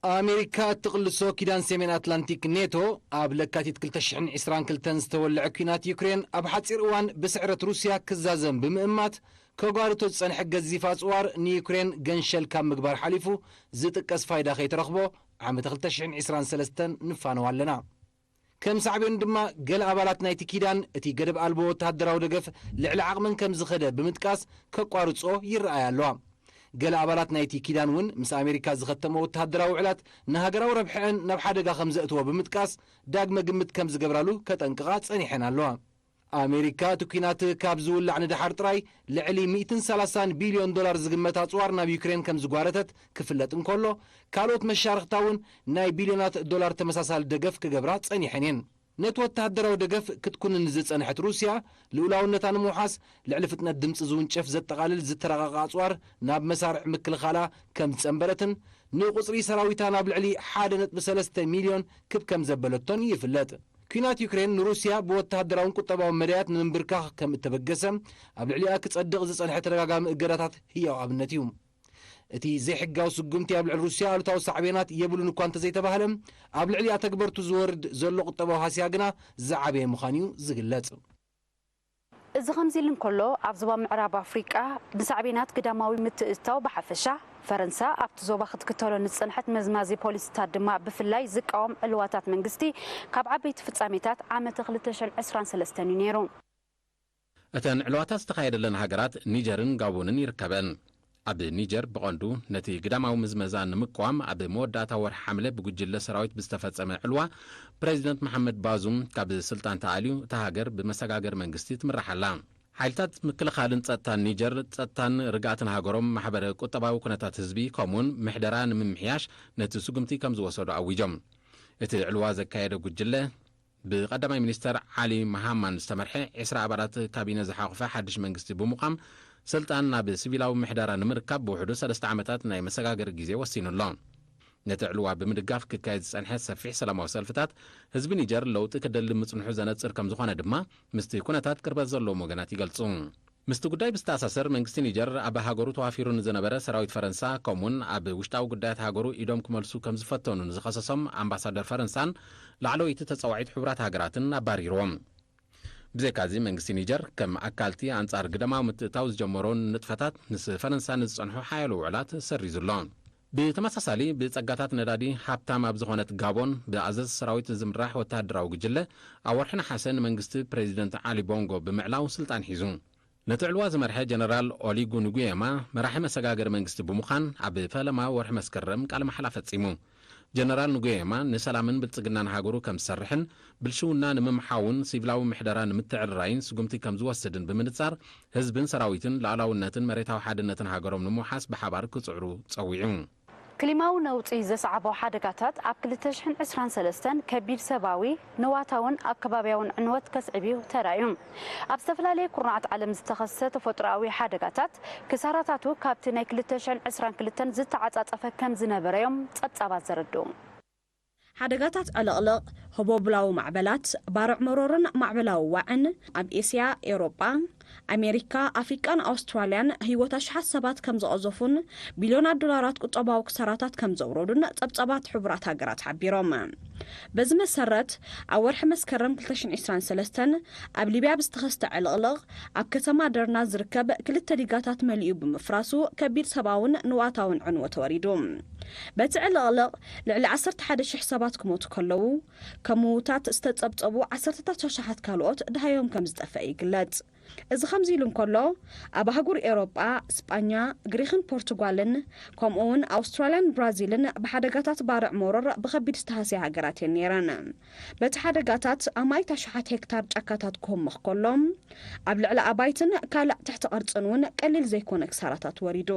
ኣሜሪካ እትቕልሶ ኪዳን ሰሜን ኣትላንቲክ ኔቶ፣ ኣብ ለካቲት ክልተ ሽሕን ዕስራን ክልተን ዝተወልዐ ኲናት ዩክሬን ኣብ ሓጺር እዋን ብስዕረት ሩስያ ክዛዘም ብምእማት፣ ከጓርቶ ዝጸንሐ ገዚፍ ኣጽዋር ንዩክሬን ገንሸል ካብ ምግባር ሓሊፉ ዝጥቀስ ፋይዳ ከይትረኽቦ ዓመተ ክልተ ሽሕን ዕስራን ሰለስተን ንፋነው ኣለና። ከም ሳዕቤኑ ድማ ገለ ኣባላት ናይቲ ኪዳን እቲ ገደብ ኣልቦ ወተሃደራዊ ደገፍ ልዕሊ ዓቕመን ከም ዝኸደ ብምጥቃስ ከቋርጽኦ ይረኣያ ኣለዋ። ገለ ኣባላት ናይቲ ኪዳን እውን ምስ ኣሜሪካ ዝኸተሞ ወተሃደራዊ ውዕላት ንሃገራዊ ረብሐአን ናብ ሓደጋ ከም ዘእትዎ ብምጥቃስ ዳግመ ግምት ከም ዝገብራሉ ከጠንቅቓ ጸኒሐን ኣለዋ። ኣሜሪካ እቲ ኲናት ካብ ዝውላዕ ንደሓር ጥራይ ልዕሊ ሚእትን ሰላሳን ቢልዮን ዶላር ዝግመት ኣጽዋር ናብ ዩክሬን ከም ዝጓረተት ክፍለጥ እንከሎ፣ ካልኦት መሻርኽታ እውን ናይ ቢልዮናት ዶላር ተመሳሳሊ ደገፍ ክገብራ ጸኒሐን እየን። ነቲ ወተሃደራዊ ደገፍ ክትኩንን ዝጸንሐት ሩስያ፣ ልኡላውነታ ንምውሓስ ልዕሊ ፍጥነት ድምጺ ዝውንጨፍ ዘጠቓልል ዝተራቐቐ ኣጽዋር ናብ መሳርዕ ምክልኻላ ከም ዝጸንበረትን ንቁጽሪ ሰራዊታ ናብ ልዕሊ ሓደ ነጥቢ ሰለስተ ሚልዮን ክብ ከም ዘበለቶን ይፍለጥ። ኲናት ዩክሬን ንሩስያ ብወተሃደራውን ቁጠባውን መዳያት ንምንብርካኽ ከም እተበገሰ፣ ኣብ ልዕሊኣ ክጸድቕ ዝጸንሐ ተደጋጋሚ እገዳታት ህያው ኣብነት እዩ። እቲ ዘይሕጋዊ ስጉምቲ ኣብ ልዕሊ ሩስያ ኣሉታዊ ሳዕቤናት የብሉን እኳ እንተዘይተባህለ፣ ኣብ ልዕሊ ኣተግበርቱ ዝወርድ ዘሎ ቁጠባዊ ሃስያ ግና ዝዓበየ ምዃኑ እዩ ዝግለጽ። እዚ ከምዚ ኢሉ እንከሎ፣ ኣብ ዞባ ምዕራብ ኣፍሪቃ ንሳዕቤናት ግዳማዊ ምትእትታው ብሓፈሻ፣ ፈረንሳ ኣብቲ ዞባ ክትክተሎ ንዝጸንሐት መዝማዚ ፖሊሲታት ድማ ብፍላይ ዝቃወም ዕልዋታት መንግስቲ ካብ ዓበይቲ ፍጻሜታት ዓመተ ክልተ ሽሕን ዕስራን ሰለስተን እዩ ነይሩ። እተን ዕልዋታት ዝተኻየደለን ሃገራት ኒጀርን ጋቦንን ይርከበን። ኣብ ኒጀር ብቐንዱ ነቲ ግዳማዊ ምዝመዛ ንምቅዋም ኣብ መወዳእታ ወርሒ ሓምለ ብጉጅለ ሰራዊት ብዝተፈጸመ ዕልዋ ፕሬዚደንት መሓመድ ባዙም ካብ ስልጣን ተኣልዩ እታ ሃገር ብመሰጋገሪ መንግስቲ ትምራሕ ኣላ። ሓይልታት ምክልኻልን ጸጥታን ኒጀር ጸጥታን ርግኣትን ሃገሮም ማሕበረ ቁጠባዊ ኩነታት ህዝቢ ከምኡውን ምሕደራ ንምምሕያሽ ነቲ ስጉምቲ ከም ዝወሰዱ ኣዊጆም። እቲ ዕልዋ ዘካየደ ጉጅለ ብቐዳማይ ሚኒስተር ዓሊ መሃማን ዝተመርሐ ዕስራ ኣባላት ካቢነ ዝሓቑፈ ሓድሽ መንግስቲ ብምቋም ስልጣን ናብ ሲቪላዊ ምሕደራ ንምርካብ ብውሕዱ ሰለስተ ዓመታት ናይ መሰጋገሪ ግዜ ወሲኑ ኣሎ። ነቲ ዕልዋ ብምድጋፍ ክካየድ ዝጸንሐ ሰፊሕ ሰላማዊ ሰልፍታት ህዝቢ ኒጀር ለውጢ ክደሊ ምጽንሑ ዘነጽር ከም ዝኾነ ድማ ምስቲ ኩነታት ቅርበት ዘለዎም ወገናት ይገልጹ። ምስቲ ጉዳይ ብዝተኣሳሰር መንግስቲ ኒጀር ኣብ ሃገሩ ተዋፊሩ ንዝነበረ ሰራዊት ፈረንሳ ከምኡውን ኣብ ውሽጣዊ ጉዳያት ሃገሩ ኢዶም ክመልሱ ከም ዝፈተኑ ንዝኸሰሶም ኣምባሳደር ፈረንሳን ላዕለወይቲ ተጻዋዒት ሕቡራት ሃገራትን ኣባሪርዎም። ብዘይካዚ መንግስቲ ኒጀር ከም ኣካልቲ ኣንጻር ግደማዊ ምትእታው ዝጀመሮ ንጥፈታት ምስ ፈረንሳ ንዝጸንሑ ሓያሎ ውዕላት ሰሪዙ ኣሎ። ብተመሳሳሊ ብጸጋታት ነዳዲ ሃብታም ኣብ ዝኾነት ጋቦን ብኣዘዝ ሰራዊት ዝምራሕ ወተሃደራዊ ጉጅለ ኣብ ወርሒ ነሓሰ ንመንግስቲ ፕሬዚደንት ዓሊ ቦንጎ ብምዕላው ስልጣን ሒዙ። ነቲ ዕልዋ ዝመርሐ ጀነራል ኦሊጉ ንጉየማ መራሒ መሰጋገሪ መንግስቲ ብምዃን ኣብ ፈለማ ወርሒ መስከረም ቃለ መሓላ ፈጺሙ። ጀነራል ንጉየማ ንሰላምን ብልጽግናን ሃገሩ ከም ዝሰርሕን ብልሽውና ንምምሓውን ሲቪላዊ ምሕደራ ንምትዕርራይን ስጉምቲ ከም ዝወስድን ብምንጻር ህዝብን ሰራዊትን ሉዓላውነትን መሬታዊ ሓድነትን ሃገሮም ንምውሓስ ብሓባር ክጽዕሩ ጸዊዑ። ክሊማዊ ነውጺ ዘስዓቦ ሓደጋታት ኣብ ክልተ ሽሕን ዕስራን ሰለስተን ከቢድ ሰብኣዊ፣ ንዋታውን ኣከባብያውን ዕንወት ከስዕብ እዩ ተራእዩ። ኣብ ዝተፈላለየ ኩርናዓት ዓለም ዝተኸስተ ተፈጥሮኣዊ ሓደጋታት ክሳራታቱ ካብቲ ናይ ክልተ ሽሕን ዕስራን ክልተን ዝተዓጻጸፈ ከም ዝነበረ እዮም ጸብጻባት ዘረድኡ። ሓደጋታት ዕልቕልቕ፣ ህቦብላዊ ማዕበላት፣ ባርዕ መሮርን ማዕበላዊ ዋዕን ኣብ ኤስያ፣ ኤውሮጳ፣ ኣሜሪካ፣ ኣፍሪቃን ኣውስትራልያን ህይወት ኣሽሓት ሰባት ከም ዝቐዘፉን ቢልዮናት ዶላራት ቁጠባዊ ክሳራታት ከም ዘውረዱን ጸብጻባት ሕቡራት ሃገራት ሓቢሮም። በዚ መሰረት ኣብ ወርሒ መስከረም ክልተ ሽሕን ዕስራን ሰለስተን ኣብ ሊብያ ብዝተኸስተ ዕልቕልቕ ኣብ ከተማ ደርና ዝርከብ ክልተ ዲጋታት መሊኡ ብምፍራሱ ከቢድ ሰብኣውን ንዋታውን ዕንወት ወሪዱ። በቲ ዕልቕልቕ ልዕሊ ዓሰርተ ሓደ ሽሕ ሰባት ክሞቱ ከለዉ፣ ከም ምዉታት ዝተጸብጸቡ ዓሰርተታት ኣሽሓት ካልኦት ደሃዮም ከም ዝጠፍአ ይግለጽ። እዚ ከምዚ ኢሉ እንከሎ፣ ኣብ ኣህጉር ኤውሮጳ፣ ስጳኛ፣ ግሪኽን ፖርቱጋልን ከምኡ እውን ኣውስትራልያን ብራዚልን ብሓደጋታት ባርዕ መሮር ብኸቢድ ዝተሃስያ ሃገራት እየን ነይረን። በቲ ሓደጋታት ኣማኢት ኣሽሓት ሄክታር ጫካታት ክህሞኽ ከሎ፣ ኣብ ልዕሊ ኣባይትን ካልእ ትሕቲ ቅርጽን እውን ቀሊል ዘይኮነ ክሳራታት ወሪዱ።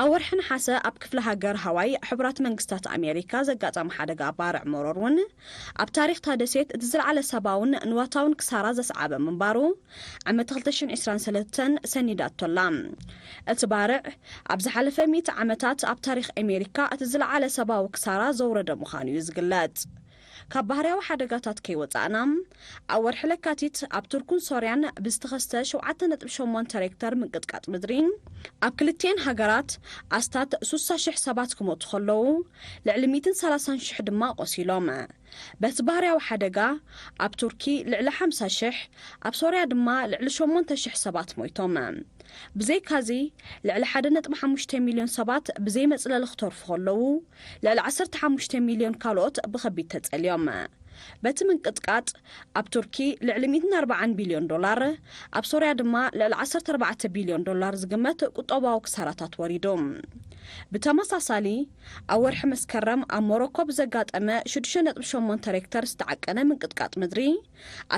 ኣብ ወርሒ ነሓሰ ኣብ ክፍለ ሃገር ሃዋይ ሕቡራት መንግስታት ኣሜሪካ ዘጋጠመ ሓደጋ ባርዕ መሮር እውን ኣብ ታሪኽታ ደሴት እቲ ዝለዓለ ሰብኣውን ንዋታውን ክሳራ ዘስዓበ ምንባሩ ዓመት ክልተ ሽሕን ዕስራን ሰለስተን ሰኒዳቶ ኣላ። እቲ ባርዕ ኣብ ዝሓለፈ ሚእቲ ዓመታት ኣብ ታሪኽ ኣሜሪካ እቲ ዝለዓለ ሰብኣዊ ክሳራ ዘውረደ ምዃኑ እዩ ዝግለጽ። ካብ ባህርያዊ ሓደጋታት ከይወጻእና፣ ኣብ ወርሒ ለካቲት ኣብ ቱርክን ሶርያን ብዝተኸስተ ሸውዓተ ነጥቢ ሸሞንተ ሬክተር ምንቅጥቃጥ ምድሪ፣ ኣብ ክልቲኤን ሃገራት ኣስታት ሱሳ ሽሕ ሰባት ክሞቱ ከለዉ፣ ልዕሊ ሚእትን ሰላሳን ሽሕ ድማ ቆሲሎም። በቲ ባህርያዊ ሓደጋ፣ ኣብ ቱርኪ ልዕሊ ሓምሳ ሽሕ፣ ኣብ ሶርያ ድማ ልዕሊ ሸሞንተ ሽሕ ሰባት ሞይቶም። ብዘይካዚ፣ ልዕሊ ሓደ ነጥቢ ሓሙሽተ ሚልዮን ሰባት ብዘይ መጽለሊ ክተርፉ ከለዉ፣ ልዕሊ ዓሰርተ ሓሙሽተ ሚልዮን ካልኦት ብኸቢድ ተጸልዮም። በቲ ምንቅጥቃጥ፣ ኣብ ቱርኪ ልዕሊ ሚእትን ኣርባዓን ቢልዮን ዶላር፣ ኣብ ሶርያ ድማ ልዕሊ ዓሰርተ ኣርባዕተ ቢልዮን ዶላር ዝግመት ቁጠባዊ ክሳራታት ወሪዱ። ብተመሳሳሊ፣ ኣብ ወርሒ መስከረም ኣብ ሞሮኮ ብዘጋጠመ ሽዱሽተ ነጥቢ ሸሞንተ ሬክተር ዝተዓቀነ ምንቅጥቃጥ ምድሪ፣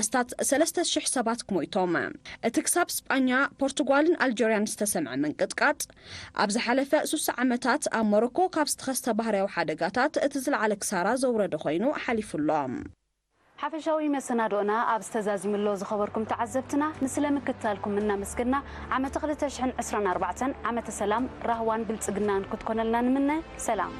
ኣስታት ሰለስተ ሽሕ ሰባት ክሞይቶም። እቲ ክሳብ ስጳኛ፣ ፖርቱጋልን ኣልጀርያን ዝተሰምዐ ምንቅጥቃጥ፣ ኣብ ዝሓለፈ ሱሳ ዓመታት ኣብ ሞሮኮ ካብ ዝተኸስተ ባህርያዊ ሓደጋታት እቲ ዝለዓለ ክሳራ ዘውረደ ኮይኑ ሓሊፉ ኣሎ። ሓፈሻዊ መሰናድኦና ኣብዚ ተዛዚሙ ኣሎ። ዝኸበርኩም ተዓዘብትና፣ ንስለ ምክትታልኩም እናመስገንና፣ ዓመተ ክልተ ሽሕን ዕስራን ኣርባዕተን ዓመተ ሰላም፣ ራህዋን ብልጽግናን ክትኮነልና ንምነ። ሰላም።